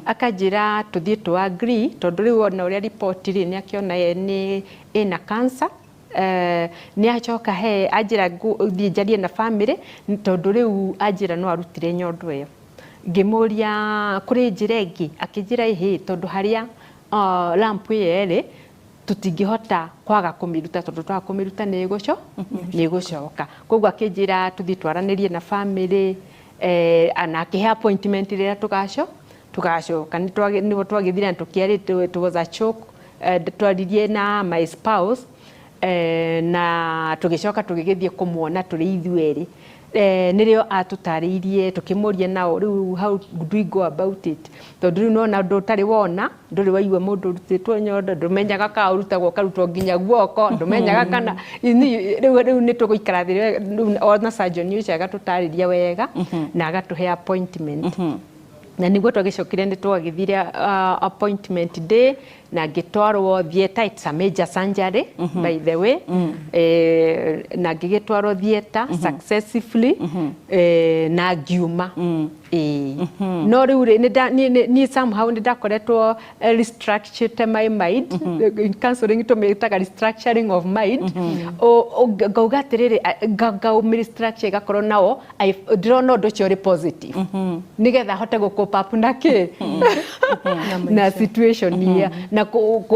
akanjĩra tũthiĩ tũ agree, tondũ rĩu ona ũrĩa report rĩ, nĩ akĩona ye nĩ ĩna cancer. Nĩ acoka he anjĩra thiĩ njarie na family, tondũ rĩu anjĩra no arutire nyondo ĩyo. Ngĩmũria kũrĩ njĩra ĩngĩ, akĩnjĩra ĩhĩ, tondũ harĩa lump ĩyo ĩrĩ tũtingĩhota kwaga kũmĩruta, tondũ twaga kũmĩruta nĩ ĩgũcoka. Koguo akĩnjĩra tũthiĩ twaranĩrie na family, na akĩhe appointment rĩrĩa tũgacoka. Nĩguo twagĩthire na tũkĩarĩ, it was a choke. Twaririe na my spouse, na tũgĩcoka tũgĩgĩthiĩ kũmuona tũrĩ ithuerĩ. Nĩrĩo atũtarĩirie tũkĩmũria nao rĩu, how do we go about it? Tondũ rĩu nona ũndũ ũtarĩ wona, ndũrĩ waigua mũndũ ũrutĩtwo nyondo, ndũmenyaga kana ũrutagwo ũkarutwo nginya guoko, ndũmenyaga kana rĩu nĩ tũgũikara thĩ. Rĩu ona surgeon ũcio agatũtarĩria wega na agatũhe appointment, na nĩguo twagĩcokire nĩ twagĩthire appointment day na ngĩtwarwo theatre. It's a major surgery, by the way. Na ngĩgĩtwarwo theatre successfully, na ngiuma. Ĩĩ, no rĩu rĩ, niĩ somehow nĩ ndakoretwo restructured my mind. In counseling tũmĩtaga restructuring of mind. Ngauga atĩrĩrĩ, ngaũmĩ restructure ĩgakorwo nao ndĩrona ũndũ ũcio ũrĩ positive nĩgetha hote gũ cope up na kĩ na situation iya na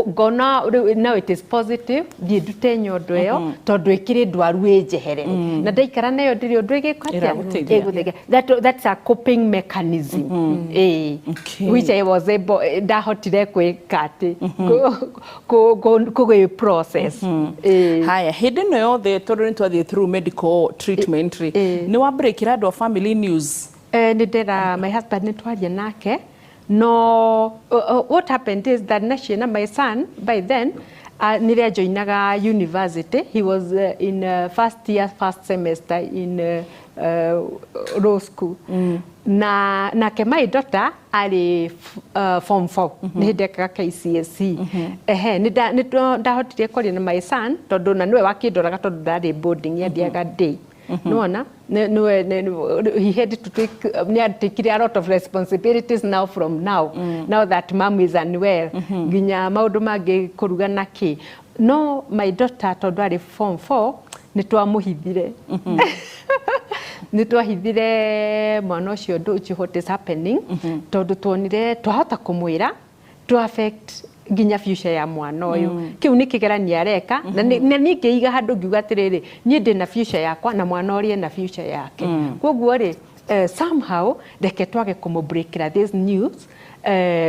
ngona rĩu now it is positive thiĩ ndute nyondo ĩyo tondũ ĩkĩrĩ ndwaru ĩnjeherere na ndaikara nayo ndĩrĩ ũndũ ĩgĩka atĩa. Ĩragũteithia. Ĩgũthegia. That's a coping mechanism, ĩĩ, which I was able, ndahotire gwĩka atĩ kũgĩ process, ĩĩ. Haya, hĩndĩ ĩno yothe tondũ nĩ twathiĩ through medical treatment rĩ, nĩ wambĩrĩkĩra andũ a family news? Nĩ ndera my husband, nĩ twaria nake, no what happened is that naciana, my son by then nĩrĩa joinaga university. He was in first year, first semester in law school, na nake my daughter arĩ form 4, nĩ hĩndĩ ekaga KCSE. Ehe, nĩ ndahotire kwaria na my son tondũ na nĩwe wakĩndoraga tondũ ndarĩ boarding, yathiaga day, nĩwona nĩwe he had to take, nĩ atekire a lot of responsibilities now from now, now that mom is unwell, nginya maũndũ mangĩ kũruga na kĩ. No my daughter, tondũ arĩ form 4, nĩ twamũhithire, nĩ twahithire mwana ũcio ũndũ ũcio, what is happening, tondũ tuonire twahota kũmwĩra to affect nginya future ya mwana ũyũ. Kĩu nĩ kĩgeranio areka na niĩ ngĩiga handũ ngiuga atĩrĩrĩ, niĩ ndĩ na future yakwa na mwana ũrĩa ena future yake, koguo rĩ, somehow reke twage kũmũ this news.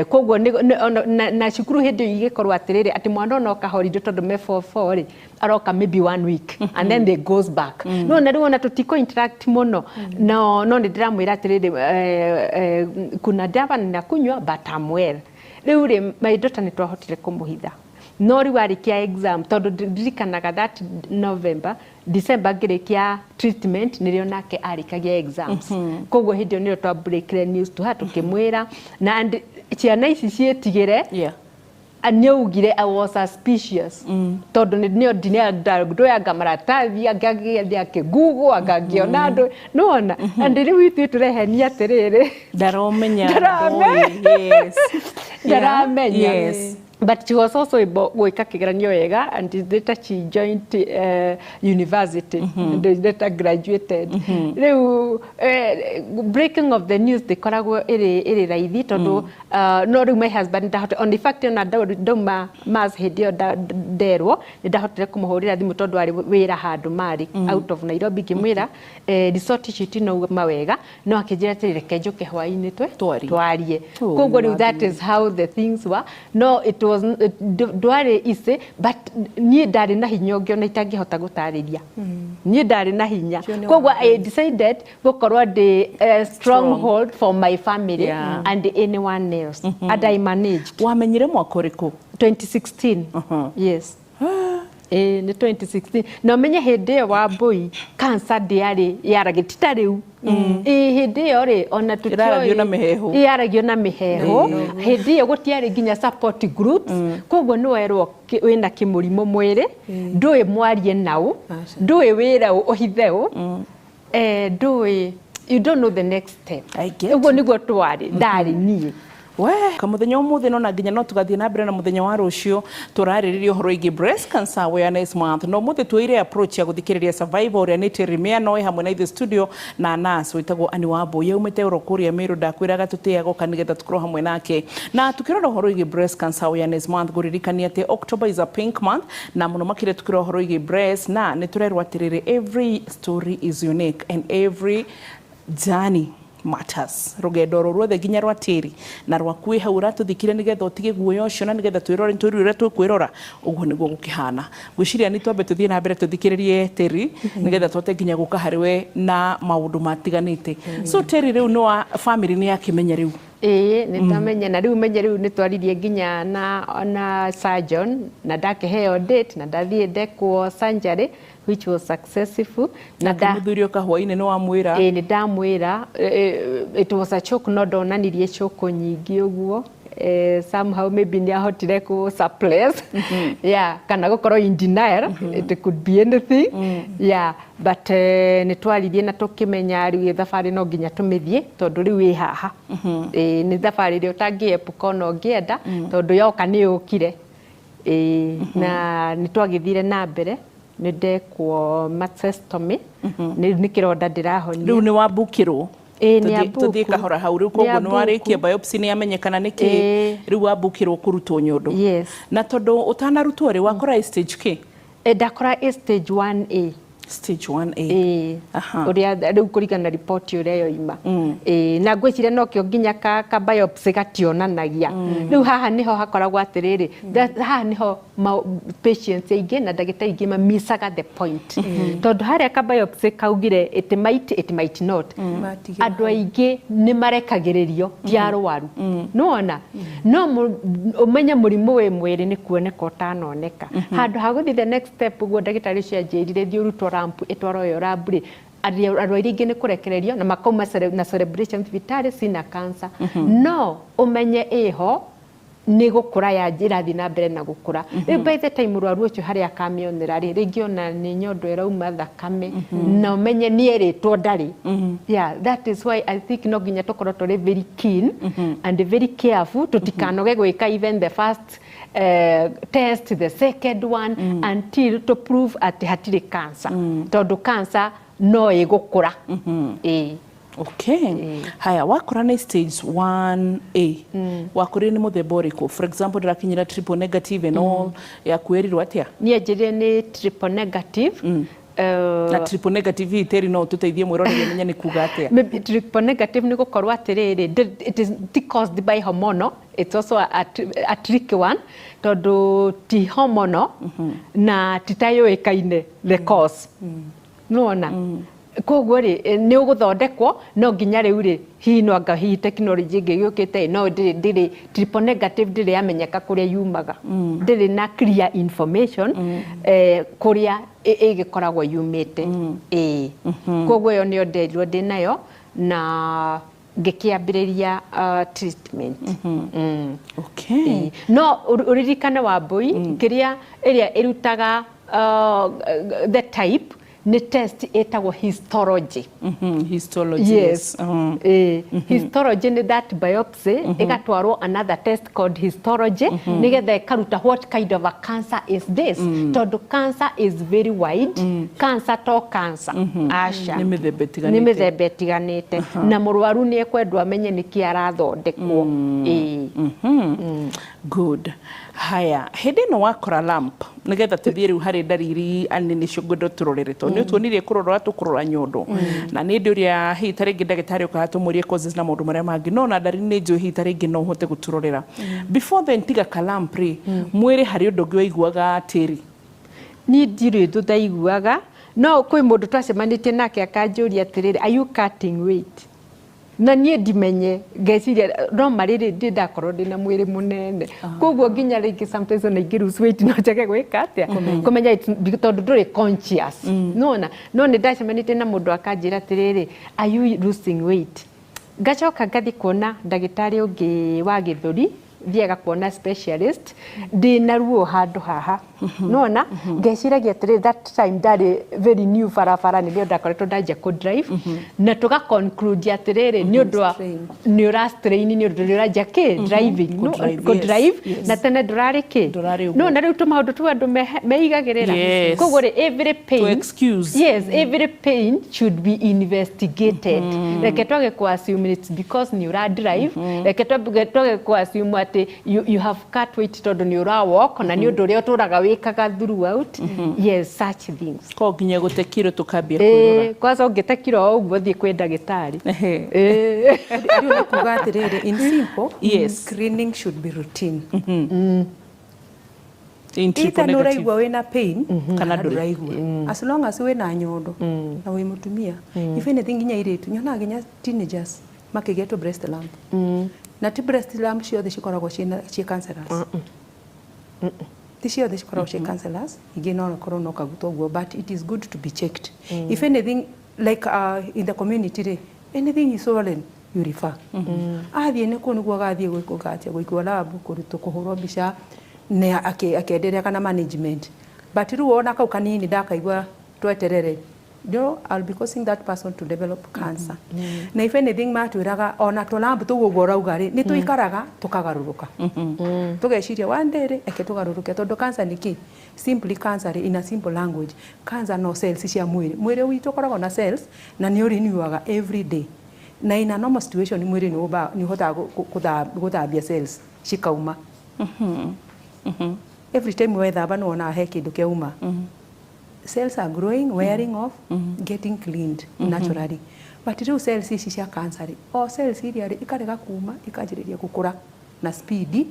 Koguo na cukuru hĩndĩ ĩyo igĩkorwo atĩrĩrĩ atĩ mwana ona oka holiday, tondũ me form 4 rĩ, aroka maybe one week and then they goes back. No na rĩu ona tũtiko interact mũno, no nĩ ndĩramwĩra atĩrĩrĩ, kuna dawa ninakunywa but I'm well. Rĩu rĩ, my daughter nĩ twahotire kũmũhitha, no rĩu arĩkia exam, tondũ ndirikanaga that November, December ngĩrĩkia treatment nĩrĩo nake arĩkagia exams. Koguo hĩndĩ ĩyo nĩrĩo twa breakire news to her, tũkĩmwĩra na and ciana ici ciĩtigĩre. Nĩ augire I was suspicious tondũ nĩ ndoyanga maratathi, angĩathiĩ akĩgoogle angĩona andũ nĩwona, and rĩu ithuĩ tũrehenia atĩrĩrĩ, Ndaromenya. Ndarame- Ndũĩ, yes. Ndaramenya. But she was also able gwĩka kĩgeranio wega and later she joined university and later graduated. Rĩu breaking of the news ndĩkoragwo ĩrĩ raithi tondũ no rĩu my husband ndahota on, in fact ona ndauma mass hĩndĩ ĩyo nderwo, nĩ ndahotire kũmũhũrĩra thimũ tondũ arĩ wĩra handũ marĩ out of Nairobi, ngĩmwĩra resort icio itinauma wega, no akĩnjĩra atĩrĩ, reke njũke hwaĩ-inĩ twe Twarie. Twarie. Oh, Koguo rĩu that is how the things were. No it was ndwarĩ easy, but niĩ ndarĩ na hinya ũngĩ ona itangĩhota gũtarĩria. Niĩ ndarĩ na hinya. Ũcio nĩ Koguo wa I decided gũkorwo ndĩ stronghold for my family and anyone else, and I managed. Wamenyire mwaka ũrĩkũ? 2016. Yes. Ĩĩ, nĩ 2016, na ũmenye hĩndĩ ĩyo Wambũi cancer ndĩarĩ yaragĩ ti ta rĩu. Ĩĩ, hĩndĩ ĩyo rĩ, ona tũtioĩ. Ĩraragio na mĩheehũ. Ĩraragio na mĩheehũ. Hĩndĩ ĩyo gũtiarĩ nginya support groups, koguo nĩ werwo wĩna kĩmũrimũ mwĩrĩ, ndũĩ mwarie naũ, Aca. ndũĩ wĩra ũ ũhithe ũ, ndũĩ, you don't know the next step. I get. Ũguo nĩguo twarĩ, ndarĩ niĩ. We kamuthenya umuthi no na nginya no tugathiĩ na mbere na muthenya wa rũciũ tũrarĩrĩria ũhoro wĩgiĩ Breast Cancer Awareness Month, no mũthĩ tuoire approach ya gũthikĩrĩria survivor ũrĩa nĩ Terry Miano hamwe na ithuĩ studio na nurse wĩtagwo Annie Wambui yaumĩte oro kũrĩa Meru. Ndakwĩraga tũtĩaga nĩgetha tũkorwo hamwe nake na tukĩrora ũhoro wĩgiĩ Breast Cancer Awareness Month. Ngũririkania atĩ October is a pink month, na mũno makĩria tukĩrora ũhoro wĩgiĩ breast, na nĩ tũrerwo atĩrĩrĩ, every story is unique and every journey Matters rũgendo oro ruothe nginya rwa tĩri na rwaku wĩ hau ũratũthikire nĩgetha ũtige guoya ũcio na nĩgetha twĩrore twĩrue ũrĩa tũkwĩrora ũguo nĩguo gũkĩhana. Ngwĩciria nĩ twambe tũthiĩ na mbere tũthikĩrĩrie Terry nĩgetha tũhote nginya gũka harĩ we na maũndũ matiganĩte. So Terry, rĩu nĩ wa family nĩ yakĩmenya rĩu? Ĩĩ, nĩ twamenya, na rĩu menye rĩu nĩ twaririe nginya na surgeon na ndakĩheo date na ndathiĩ ndekwo surgery, which was successful, na nda Mũthuri oka hwainĩ nĩ wamwĩra? Ĩĩ, nĩ ndamwĩra. It was a shock, no ndonanirie shock nyingĩ ũguo. Somehow maybe nĩ ahotire kũ suppress, yeah, kana gũkorwo in denial. It could be anything, yeah, but nĩ twaririe na tũkĩmenya rĩu thabarĩ no nginya tũmĩthiĩ tondũ rĩu ĩ haha. Ĩĩ, nĩ thabarĩ ĩrĩa ũtangĩepuka ona ũngĩenda tondũ yoka nĩ yũkire. Ĩĩ, na nĩ twagĩthire na mbere, nĩ ndekwo mastectomy, nĩ kĩronda ndĩrahonia. Rĩu nĩ wambukĩrwo? Ĩĩ, nĩ Tũthiĩ ambuku. Kahora hau rĩu. Koguo nĩ warĩkia biopsy, nĩ yamenyekana nĩ kĩ. Rĩu wambukĩrwo kũrutwo nyondo. Yes. Na tondũ ũtanarutwo rĩ, wakora ĩ stage k? Ndakora ĩ stage 1A. Stage 1A. Ĩĩ. Ũrĩa rĩu kũringana na riboti ũrĩa yoima. Ĩĩ, na ngwĩciria nokĩo nginya ka biopsy gationanagia. Rĩu haha nĩho hakoragwo atĩrĩrĩ, haha nĩho patients aingĩ na ndagĩtarĩ aingĩ mamisaga the point, tondũ harĩa ka biopsy kaugire it might not. Matigĩra. Andũ aingĩ nĩ marekagĩrĩrio ti arwaru nĩwona no ũmenye mũrimũ wĩ mwĩrĩ nĩ kuoneka ũtanoneka. Handũ ha gũthiĩ the next step, ũguo ndagĩtarĩ ũcio anjĩrire thiĩ ũrutwo lump ĩtwarwo ĩyo lab rĩ, arwaru aingĩ nĩ kũrekererio na makauma na celebration thibitarĩ cina cancer. No ũmenye ĩho nĩ gũkũra ya ĩrathiĩ na mbere na gũkũra. Rĩu by the time mũrwaru ũcio harĩa akamĩonera rĩ, rĩngĩ ona nĩ nyondo ĩrauma thakame na ũmenye nĩ erĩtwo ndarĩ. Yeah, that is why I think no nginya tũkorwo tũrĩ very keen and very careful tũtikanoge gwĩka even the first test, the second one, until to prove atĩ hatirĩ cancer, tondũ cancer no ĩgũkũra. Ĩĩ. Okay, haya, wakora nĩ stage 1A, wakorire nĩ mũthemba ũrĩkũ? For example, ndĩrakinyĩra triple negative and all, yaku ĩrirwo atĩa? Niĩ njĩrire nĩ triple negative. Na triple negative hihi tĩri no ũtũteithie mwĩroreri amenye nĩ kuga atĩa? Maybe triple negative nĩ gũkorwo atĩrĩrĩ, it is ti caused by hormonal. It's also a tricky one tondũ ti hormonal na ti ta yũĩkaine the cause, nĩwona? Koguo rĩ, nĩ ũgũthondekwo no nginya rĩu rĩ, hihi no anga hihi technology ĩngĩ yũkĩte ĩ, no ndĩrĩ triple negative ndĩrĩ yamenyeka kũrĩa yumaga, ndĩrĩ na clear information kũrĩa ĩgĩkoragwo yumĩte. Ĩĩ, koguo ĩyo nĩyo nderirwo ndĩ nayo na ngĩkĩambĩrĩria treatment. Okay. Ĩĩ. No ũririkane wa mbũi kĩrĩa ĩrĩa ĩrutaga the type nĩ test ĩtagwo histology. Histology. Yes. Histology nĩ that biopsy ĩgatwarwo another test called histology nĩgetha ĩkaruta what kind of a cancer is this, tondũ cancer is very wide. Cancer to cancer, aca. Nĩ mĩthemba ĩtiganĩte. Nĩ mĩthemba ĩtiganĩte na mũrwaru nĩ ekwendwo amenye nĩkĩ arathondekwo. Ĩĩ. Good. Haya, hĩndĩ ĩno wakora lump, nĩgetha tũthiĩ rĩu harĩ ndariri anĩ nĩcio ngwenda tũrorere, tondũ nĩ ũtuonirie kũrora tũkũrora nyondo na nĩ ndĩ ũrĩa hihi ta rĩngĩ ndagĩtarĩ ũkaga tũmũrie causes na maũndũ marĩa mangĩ, no na ndariri nĩ njũĩ hihi ta rĩngĩ no ũhote gũtũrorera. Before then, tiga ka lump rĩ, mwĩrĩ harĩ ũndũ ũngĩ waiguaga tĩri? Niĩ ndirĩ ũndũ ndaiguaga, no kwĩ mũndũ twacemanĩtie nake akanjũria atĩrĩrĩ, "Are you cutting weight?" Na niĩ ndimenye, ngeciria no marĩrĩ ndĩ ndakorwo ndĩna mwĩrĩ mũnene, koguo nginya rĩngĩ sometimes ona ingĩ lose weight no njage gwĩka atĩa kũmenya tondũ ndũrĩ conscious nona. No nĩ ndacemanĩtie na mũndũ akanjĩra atĩrĩrĩ, "Are you losing weight?" Ngacoka ngathiĩ kuona ndagĩtarĩ ũngĩ wa gĩthũri, thiaga kuona specialist ndĩna ruo handũ haha nona. Ngeciragia atĩrĩrĩ, that time ndarĩ very new barabara, nĩrĩo ndakoretwo ndanjia kũ drive, na tũga conclude atĩrĩrĩ nĩ ũndũ wa Strain. Nĩ ũra strain nĩ ũndũ nĩ ũranjia kĩ driving, no, Kũ-drive, kũ drive. Na tene ndũrarĩ kĩ. Ndũrarĩ ũguo. No na rĩu tũmaũndũ tũu andũ meigagĩrĩra. Koguo rĩ, every pain To excuse. Yes, every pain should be investigated. Reke twage ku assume it's because nĩ ũra drive, reke twage ku assume atĩ atĩ you have cut weight tondũ nĩ ũra walk na nĩ ũndũ ũrĩa ũtũraga wĩkaga throughout. Yes, such things. Ko nginya gũte kiro tũkambia kwĩrora. Kwanza ũngĩte kiro o ũguo, thiĩ kwĩ ndagĩtarĩ. Rĩu nĩ kuga atĩrĩrĩ, in simple, screening should be routine. In triple Either nĩ negative. ũraigua wĩna pain Kana kana ndũrĩ. ndũraigua, as long as wĩna nyondo na wĩ mũtumia. If anything, nginya airĩtu nyonaga, nginya teenagers makĩgetwo breast lump, na ti breast lump ciothe cikoragwo ciĩ cancerous. Ti ciothe cikoragwo ciĩ cancerous, ingĩ no korwo no kaguta ũguo, but it is good to be checked. If anything, like in the community rĩ, anything is swollen, you refer. Athiĩ nĩ kũu nĩguo agathiĩ gwĩkwo atĩa, gũikwo lab, kũrutwo, kũhũrwo mbica na akĩenderea kana management. But rĩu ona kau kanini ndakaigua tweterere, I'll be causing that person to develop cancer. Na if anything, matwĩraga ona tũlamp tũu ũguo ũrauga rĩ, nĩ tũikaraga tũkagarũrũka, tũgeciria one day rĩ, eke tũgarũrũke, tondũ cancer nĩ kĩ? Simply, cancer rĩ, in a simple language, cancer no cells cia mwĩrĩ. Mwĩrĩ witũ ũkoragwo na cells na nĩ ũrenewaga every day, na in a normal situation mwĩrĩ nĩ ũhotaga gũthambia cells cikauma. Every time wethamba nĩ wonaga he kĩndũ kĩauma. Cells are growing, wearing off, getting cleaned naturally. But rĩu cells ici cia cancer rĩ, o cells iria rĩ, ikarega kuma, ikanjĩrĩria gũkũra na speed,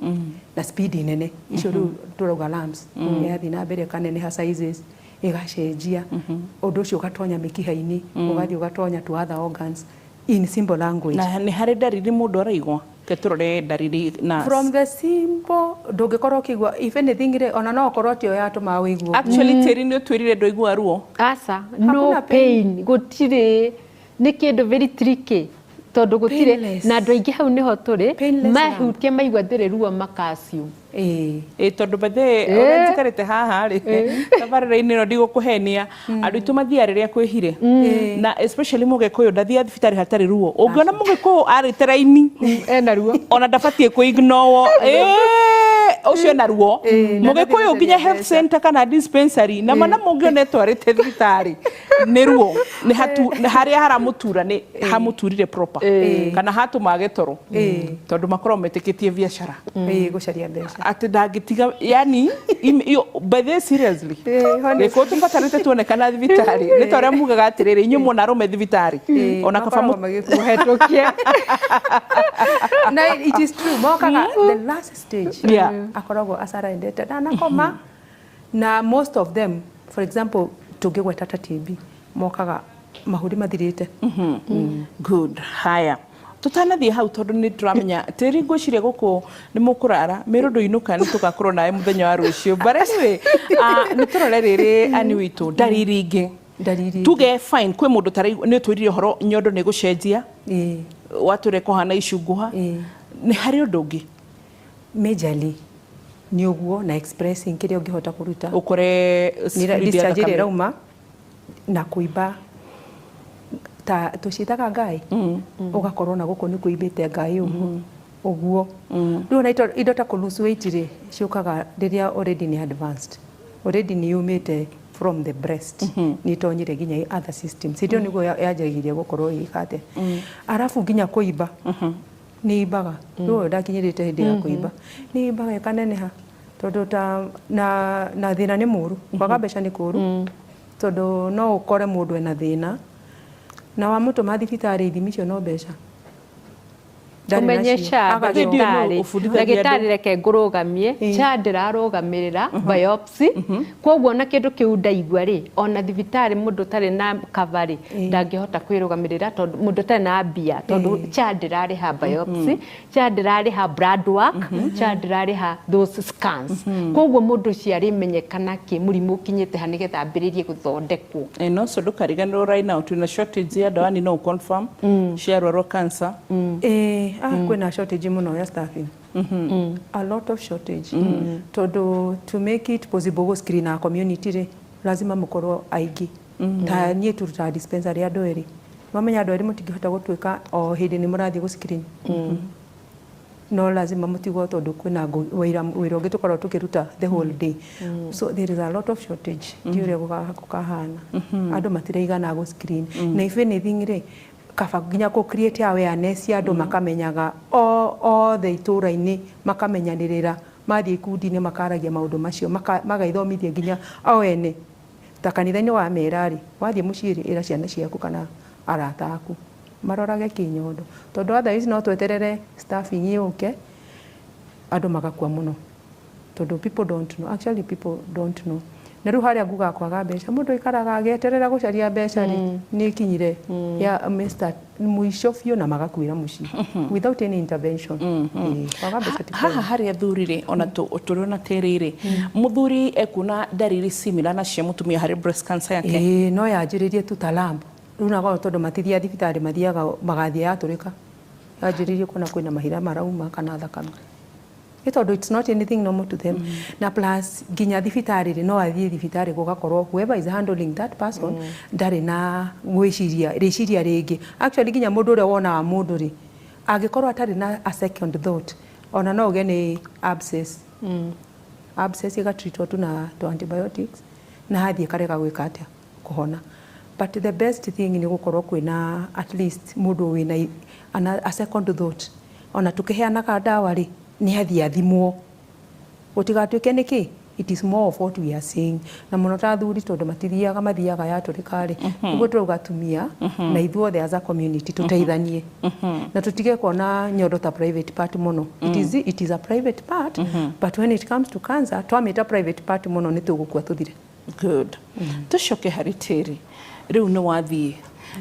na speed nene. Icio rĩu tũrauga lumps. Yathiĩ na mbere ĩkaneneha sizes, ĩgacenjia, ũndũ ũcio ũgatonya mĩkiha-inĩ, ũgathiĩ ũgatonya to other organs, in simple language. Na nĩ harĩ ndariri mũndũ araigua? Ke tũrore ndariri na From the simple, ndũngĩkorwo ũkĩigua. If anything rĩ, ona no ũkorwo tio yatũmaga wĩigue. Actually, tĩri nĩ ũtwĩrire ndũigua ruo. Aca, no. Hakuna pain. Pain gũtirĩ, nĩ kĩndũ very tricky tondũ gũtirĩ. Painless. Na andũ aingĩ hau nĩho tũrĩ. Painless. Mahutia maigua ndĩrĩ ruo makaciu. Ĩ tondũ bethe ũrĩa njikarĩte haha rĩ, tabarĩra-inĩ ĩno, ndigũkũhenia, andũ aitũ mathiaga rĩrĩa kwĩhire, na especially mũgĩkũyũ ndathiaga thibitarĩ hatarĩ ruo. Ũngĩona mũgĩkũyũ arĩte raini, ena ruo. Ona ndabatiĩ kũ-ignore ũcio ena ruo. Na Mũgĩkũyũ nginya health mbeca. center kana dispensary na mana mũngĩona ĩtwarĩte thibitarĩ nĩ ruo, nĩ hatu nĩ harĩa haramũtura, nĩ hamũturire proper kana hatũma age toro, tondũ makoragwo metĩkĩtie biacara. Gũcaria mbeca. Atĩ ndangĩtiga yani by the way, seriously. Honest. Gĩkũyũ tũbatarĩte tuonekana thibitarĩ nĩ ta ũrĩa mugaga atĩrĩrĩ, inyuĩ muona arũme thibitarĩ ona kaba Makoragwo magĩkũhetũkia. Na it is true, mokaga the last stage. Akoragwo acarendete ndanakoma, na most of them, for example, tũngĩgweta ta TB, mokaga mahũri mathirĩte. Good. Haya, tutanathiĩ hau, tondũ nĩ tũramenya tĩri, ngwĩciria gũkũ nĩ mũkũrara mĩrũ ndũinũka, nĩ tũgakorwo nawe mũthenya wa rũciũ. But anyway, nĩ tũrore rĩrĩ, ani witũ, ndariri ingĩ. Ndariri. Tuge fine, kwĩ mũndũ taraigua, nĩ ũtwĩrire ũhoro nyondo nĩ gũcenjia, watwĩre kũhana icunguha. Nĩ harĩ ũndũ ũngĩ? Majorly nĩ ũguo, na expressing kĩrĩa ũngĩhota kũruta. Ũkore Nĩ fluid ya discharge ĩrĩa thakame. ĩrauma na kũimba ta tũciĩtaga ngai, ũgakorwo na gũkũ nĩ kũimbĩte ngai ũguo ũguo. Rĩu ona indo ta kũ lose weight rĩ, ciũkaga rĩrĩa already nĩ advanced, already nĩ yumĩte from the breast, nĩ ĩtonyire nginya other systems. Hĩndĩ ĩyo nĩguo yanjagiria gũkorwo ĩgĩka atĩa. Arabu nginya kũimba, nĩ imbaga. Rĩu ũyũ ndakinyĩrĩte hĩndĩ ya kũimba, nĩ imbaga ĩkaneneha, tondũ ta na thĩna nĩ mũru, kwaga mbeca nĩ kũru, tondũ no ũkore mũndũ ena thĩna na wamũtũma thibitarĩ, ithimi icio no mbeca. Ndarĩ Ũmenye nacio. SHA. Agacoka. Hĩndĩ ĩyo Ndagĩtarĩ. ũbundithagia andũ. Ndagĩtarĩ, reke ngũrũgamie. SHA ndĩrarũgamĩrĩra biopsy, koguo ona kĩndũ kĩu ndaigua rĩ, ona thibitarĩ mũndũ ũtarĩ na cover rĩ, ndangĩhota kwĩrũgamĩrĩra, tondũ mũndũ ũtarĩ na mbia, tondũ SHA ndĩrarĩha biopsy, SHA ndĩrarĩha blood work, SHA ndĩrarĩha those scans. Koguo mũndũ ũcio arĩmenyekana kĩ mũrimũ ũkinyĩte ha nĩgetha ambĩrĩrie gũthondekwo. And also ndũkariganĩrwo, right now twĩna shortage ya ndawa, ni no confirm cia arwaru a cancer. Kwĩna shortage mũno ya staffing, a lot of shortage, tondũ to make it possible gũ screen our community rĩ, lazima mũkorwo aingĩ. Ta niĩ turutaga dispensary andũ erĩ, mamenya andũ erĩ mũtingĩhota gũtuĩka o hĩndĩ nĩ mũrathiĩ gũ screen, no lazima mũtigwo, tondũ kwĩna wĩra ũngĩ tũkoragwo tũkĩruta the whole day. So there is a lot of shortage. Ndiũ ũrĩa gũkahana, andũ matiraigana gũ screen. Na if anything rĩ, Kaba nginya kũ create awareness ya andũ, makamenyaga othe itũra-inĩ, makamenyanĩrĩra, mathiĩ ikundi-inĩ makaragia maũndũ macio, magaithomithia nginya o ene. Ta kanitha-inĩ wa mera rĩ, wathiĩ mũciĩ rĩ, ĩra ciana ciaku kana arata aku marorage kĩnyondo, tondũ otherwise no tweterere staffing yũke, andũ magakua mũno, tondũ people don't know, actually people don't know. Na rĩu harĩa ngugaga kwaga mbeca, mũndũ aikaraga agĩeterera gũcaria mbeca rĩ, nĩ ikinyire ya Mr. mũico biũ na magakuĩra mũciĩ without any intervention. Ĩĩ, kwaga mbeca ti haha harĩ athuri rĩ, ona tũrĩ ona tĩrĩ rĩ, mũthuri ekuona ndariri similar na cia mũtumia harĩ breast cancer yake? Ĩĩ, no yanjĩrĩrie tu ta lump rĩu, nakorwo tondũ matithiaga thibitarĩ, mathiaga magathiĩ yatũrĩka, yanjĩrĩrie kuona kwĩna mahira marauma kana thakame, nĩ tondũ it's not anything normal to them. Na plus nginya thibitarĩ rĩ, no athiĩ thibitarĩ gũgakorwo whoever is handling that person ndarĩ na gwĩciria rĩciria rĩngĩ. Actually nginya mũndũ ũrĩa wonaga mũndũ rĩ, angĩkorwo atarĩ na a second thought, ona no ũge nĩ abscess. Abscess ĩgatreatwo tu na to antibiotics na hathiĩ karega gwĩka atĩa, kũhona. But the best thing nĩ gũkorwo kwĩna at least mũndũ wĩna a second thought. Ona tũkĩheanaga ndawa rĩ, nĩ athiĩ athimwo, gũtigatuĩke nĩkĩ it is more of what we are seeing. Na mũno ta athuri, tondũ matithiaga, mathiaga yatũrĩka rĩ. Nĩguo tũrauga atumia na ithuothe as a community tũteithanie na tũtige kuona nyondo ta private part mũno. It is a private part, but when it comes to cancer, twamĩta private part mũno, nĩ tũgũkua tũthire. Good. Tũcoke harĩ tĩri rĩu, nĩ wathiĩ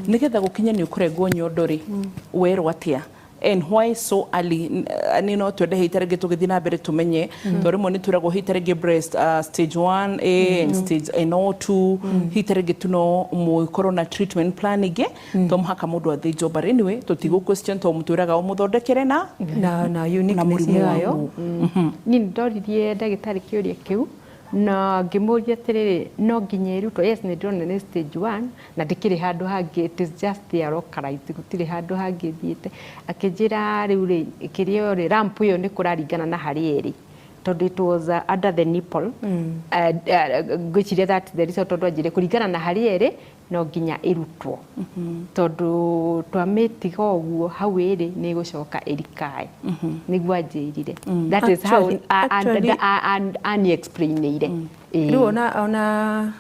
nĩgetha gũkinye nĩ ũkũrengwo nyondo rĩ, werwo atĩa and why so early? Nĩ no twende hita rĩngĩ tũgĩthiĩ na mbere tũmenye, tondũ rĩmwe nĩ twĩragwo hita rĩngĩ breast stage 1A and stage NO2, hita rĩngĩ tu no mũkorwo na treatment plan ĩngĩ, to mũhaka mũndũ athĩnjwo. But anyway, tũtigũ question tondũ mũtwĩraga ũmũthondekere na na na uniqueness mũrimũ yayo. waku. Niĩ nĩ ndoririe ndagĩtarĩ kĩũria kĩu na ngĩmũria atĩrĩrĩ, no nginya ĩrutwo? Yes, nĩ ndĩrona nĩ stage 1 na ndĩkĩrĩ handũ hangĩ, it is just there localized, gũtirĩ handũ hangĩ thiĩte. Akĩnjĩra rĩu rĩ, kĩrĩa rĩ, lump ĩyo nĩ kũraringana na harĩa ĩrĩ, tondũ it was under the nipple. Ngwĩciria that the reason, tondũ anjĩre kũringana na harĩa ĩrĩ no nginya ĩrutwo, tondũ twamĩtiga ũguo hau ĩrĩ nĩ ĩgũcoka ĩrikae. Nĩguo anjĩrire. That is how ani explainĩire. Rĩu ona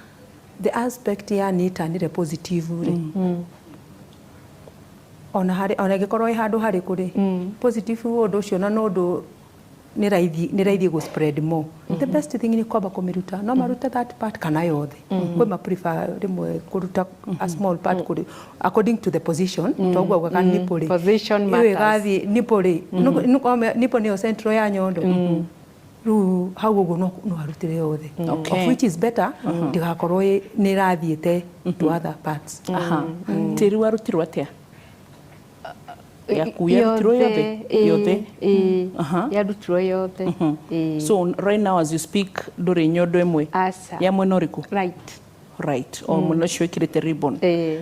the aspect ya nĩ ĩtanire positive rĩ, ona harĩ ona ĩngĩkorwo ĩ handũ harĩkũ rĩ, positive ũndũ ũcio na no ũndũ nĩ raithi gũ spread more. The best thing nĩ kwamba kũmĩruta, no marute that part kana yothe. Kwĩ ma prefer rĩmwe kũruta a small part kũrĩ according to the position, toguo augaga nipple rĩ, Position ĩyo matters. Ĩgathiĩ nipple rĩ, nipple nĩyo central ya nyondo. Rĩu hau ũguo no arutire yothe, of which is better, ndĩgakorwo nĩ ĩrathiĩte to other parts. Aha. Tĩri warutirwo atĩa? Yaku yarutirwo yothe? Yothe? Ĩĩ. Aha. Yarutirwo yothe. Ĩĩ. So right now as you speak, ndũrĩ nyondo ĩmwe? Aca. Ya mwena ũrĩkũ? Right. Right, o mwena ũcio wĩkĩrĩte ribbon? Ĩĩ.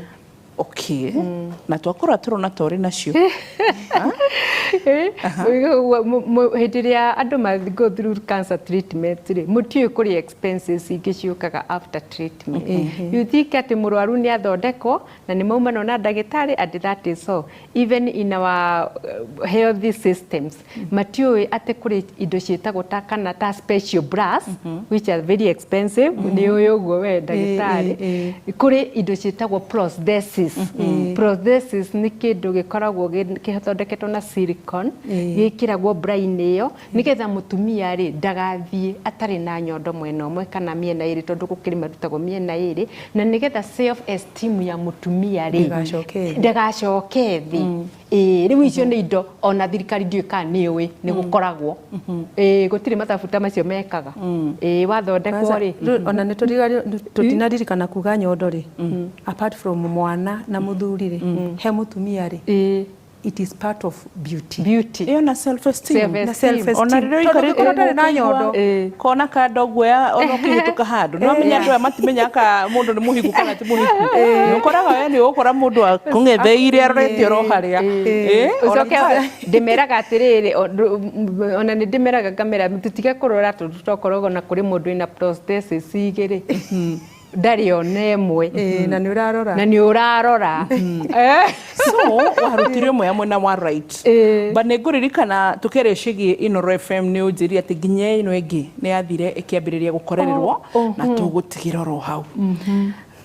Okay, na twakorwo tũrona ta ũrĩ nacio. Hĩndĩ ĩrĩa andũ ma go through cancer treatment rĩ, mũtiũĩ kũrĩ expenses ingĩ ciũkaga after treatment. You think atĩ mũrwaru nĩ athondekwo na nĩ maumanwo na ndagĩtarĩ and that is all. Even in our healthy systems, matiũĩ atĩ kũrĩ indo ciĩtagwo ta kana ta special bras, which are very expensive. Nĩ ũĩ ũguo we ndagĩtarĩ. Kũrĩ indo ciĩtagwo prosthesis. Prosthesis nĩ kĩndũ gĩkoragwo gĩthondeketwo na silicone, gĩkĩragwo bra-inĩ ĩyo nĩgetha mũtumia rĩ ndagathiĩ atarĩ na nyondo mwena ũmwe kana mĩena ĩrĩ, tondũ gũkĩrĩ marutagwo mĩena ĩrĩ, na nĩgetha self esteem ya mũtumia rĩ Ndĩgacoke thĩ. Ndĩgacoke thĩ. Ĩĩ, rĩu icio nĩ indo ona thirikari ndiũĩ kana nĩ ũĩ nĩ gũkoragwo. Ĩĩ, gũtirĩ matabuta macio mekaga. Ĩĩ, wathondekwo rĩ. Rĩu ona nĩ tũtinaririkana kuga nyondo rĩ, apart from mwana na mũthuri rĩ, he mũtumia rĩ, it is part of beauty. Beauty. Ĩyo na self esteem. Self-esteem. Na self-esteem. Ona rĩrĩa Tondũ ũikarĩte ũngĩkorwo ndũrĩ na nyondo. Kona kando guoya ona ũkĩhĩtũka handũ no menya andũ aya matimenyaga ka mũndũ nĩ mũhiku kana ti mũhiku. Nĩ ũkoraga we nĩ ũgũkora mũndũ akũng'etheire arorete oro harĩa. Ona Ũcoke ndĩmeraga atĩrĩrĩ, ona nĩ ndĩmeraga ngamera tũtige kũrora, tondũ tokoragwo na kũrĩ mũndũ wĩna prosthesis igĩrĩ. Ndarĩ ona ĩmwe. Ĩĩ, na nĩ ũrarora. Na nĩ ũrarora. So warutire ĩmwe ya mwena wa right. But nĩ ngũririkana tũkĩaria ciĩgiĩ Inooro FM, nĩ ũnjĩrire atĩ nginya ĩno ĩngĩ nĩ yathire ĩkĩambĩrĩria gũkorererwo na tũgũtigĩra oro hau.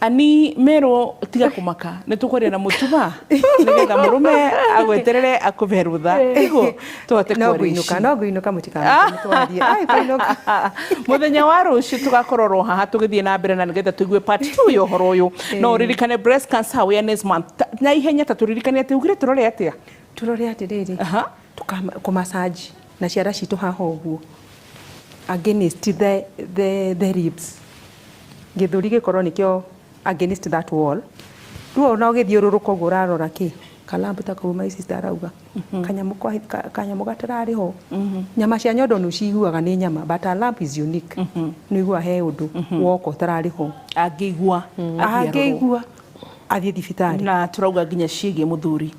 Ani merwo tiga kũmaka, nĩ tũkwaria na mũtuma nĩgetha mũrũme agweterere akũhe rũtha nĩguo tũhote No kwaria ngũinũka, ici. no ngũinũka, mũtikamake, nĩtwarie. Ai, kũinũka. Muthenya wa rũciũ tũgakorwo ro haha tũgĩthiĩ na mbere na nĩgetha tũigue part 2 ya ũhoro ũyũ. No ũririkane Breast Cancer Awareness Month. Na ihenya ta tũririkane atĩ ugire tũrore atĩa? Tũrore atĩrĩrĩ, kũmassage na ciara citũ haha ũguo against the ribs, gĩthũri gĩkorwo nĩkĩo against that wall. Rĩu ona ũgĩthiũrũrũka ũguo ũrarora kĩ kalambu ta kau my sister arauga, kanyamũ kanyamũ gatararĩ ho. Nyama cia nyondo nĩ ũciguaga nĩ nyama, but a lump is unique. Nĩ ũiguaga he ũndũ woka ũtararĩ ho. Angĩigua athiĩ arorwo. Angĩigua athiĩ thibitarĩ. Na turauga nginya ciĩgiĩ mũthuri.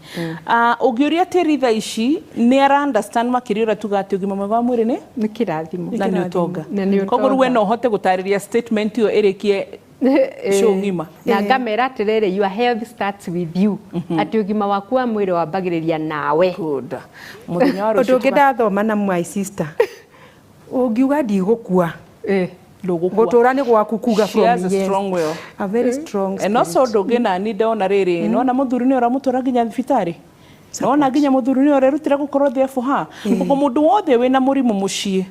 Ũngĩũria tĩri thaa ici nĩ ara understand makĩria ũrĩa tuga atĩ ũgima mwega wa mwĩrĩ nĩ Nĩ kĩrathimo. Na nĩ ũtonga. Na nĩ Koguo rĩu we ũtonga. no ũhote gũtarĩria statement ĩyo ĩrĩkie show ng'ima. Na ngamera atĩrĩrĩ, your health starts with you, atĩ ũgima waku wa mwĩrĩ wambagĩrĩria nawe. Good. Mũthenya wa Ũndũ rũciũ ũngĩ ndathoma na my sister, ũngiuga ndigũkua, ndũgũkua. Gũtũra nĩ gwaku kuga She from has a yes. strong will. A very strong And also spirit. ũndũ ũngĩ nani ndona rĩrĩ, nona mũthuri nĩ ũramũtwara nginya thibitarĩ, nona nginya mũthuri nĩ ũrerutĩra gũkorwo there for her. Koguo mũndũ wothe wĩna mũrimũ mũciĩ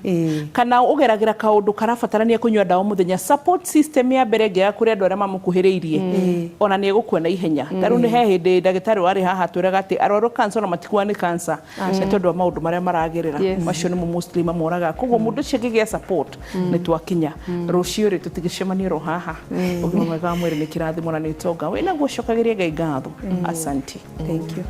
kana ũgeragĩra kaũndũ karabatarania kũnyua ndawa mũthenya, support system ya mbere ĩngĩaga kũrĩ andũ arĩa mamũkuhĩrĩirie, ona nĩ egũkua na ihenya. Ta rĩu nĩ he hĩndĩ ndagĩtarĩ warĩ haha atwĩraga atĩ arwaru a cancer ona matikuaga nĩ cancer nĩ tondũ wa maũndũ marĩa maragerera. Macio nĩmo mostly mamoraga. Koguo mũndũ ũcio angĩgĩa support, nĩ twakinya. Rũciũ rĩ, tũtigĩcemanie ro haha. Ũgima mwega wa mwĩrĩ nĩ kĩrathimo na nĩ ũtonga. Wĩnaguo cokagĩria Ngai ngatho. Asante. Thank you.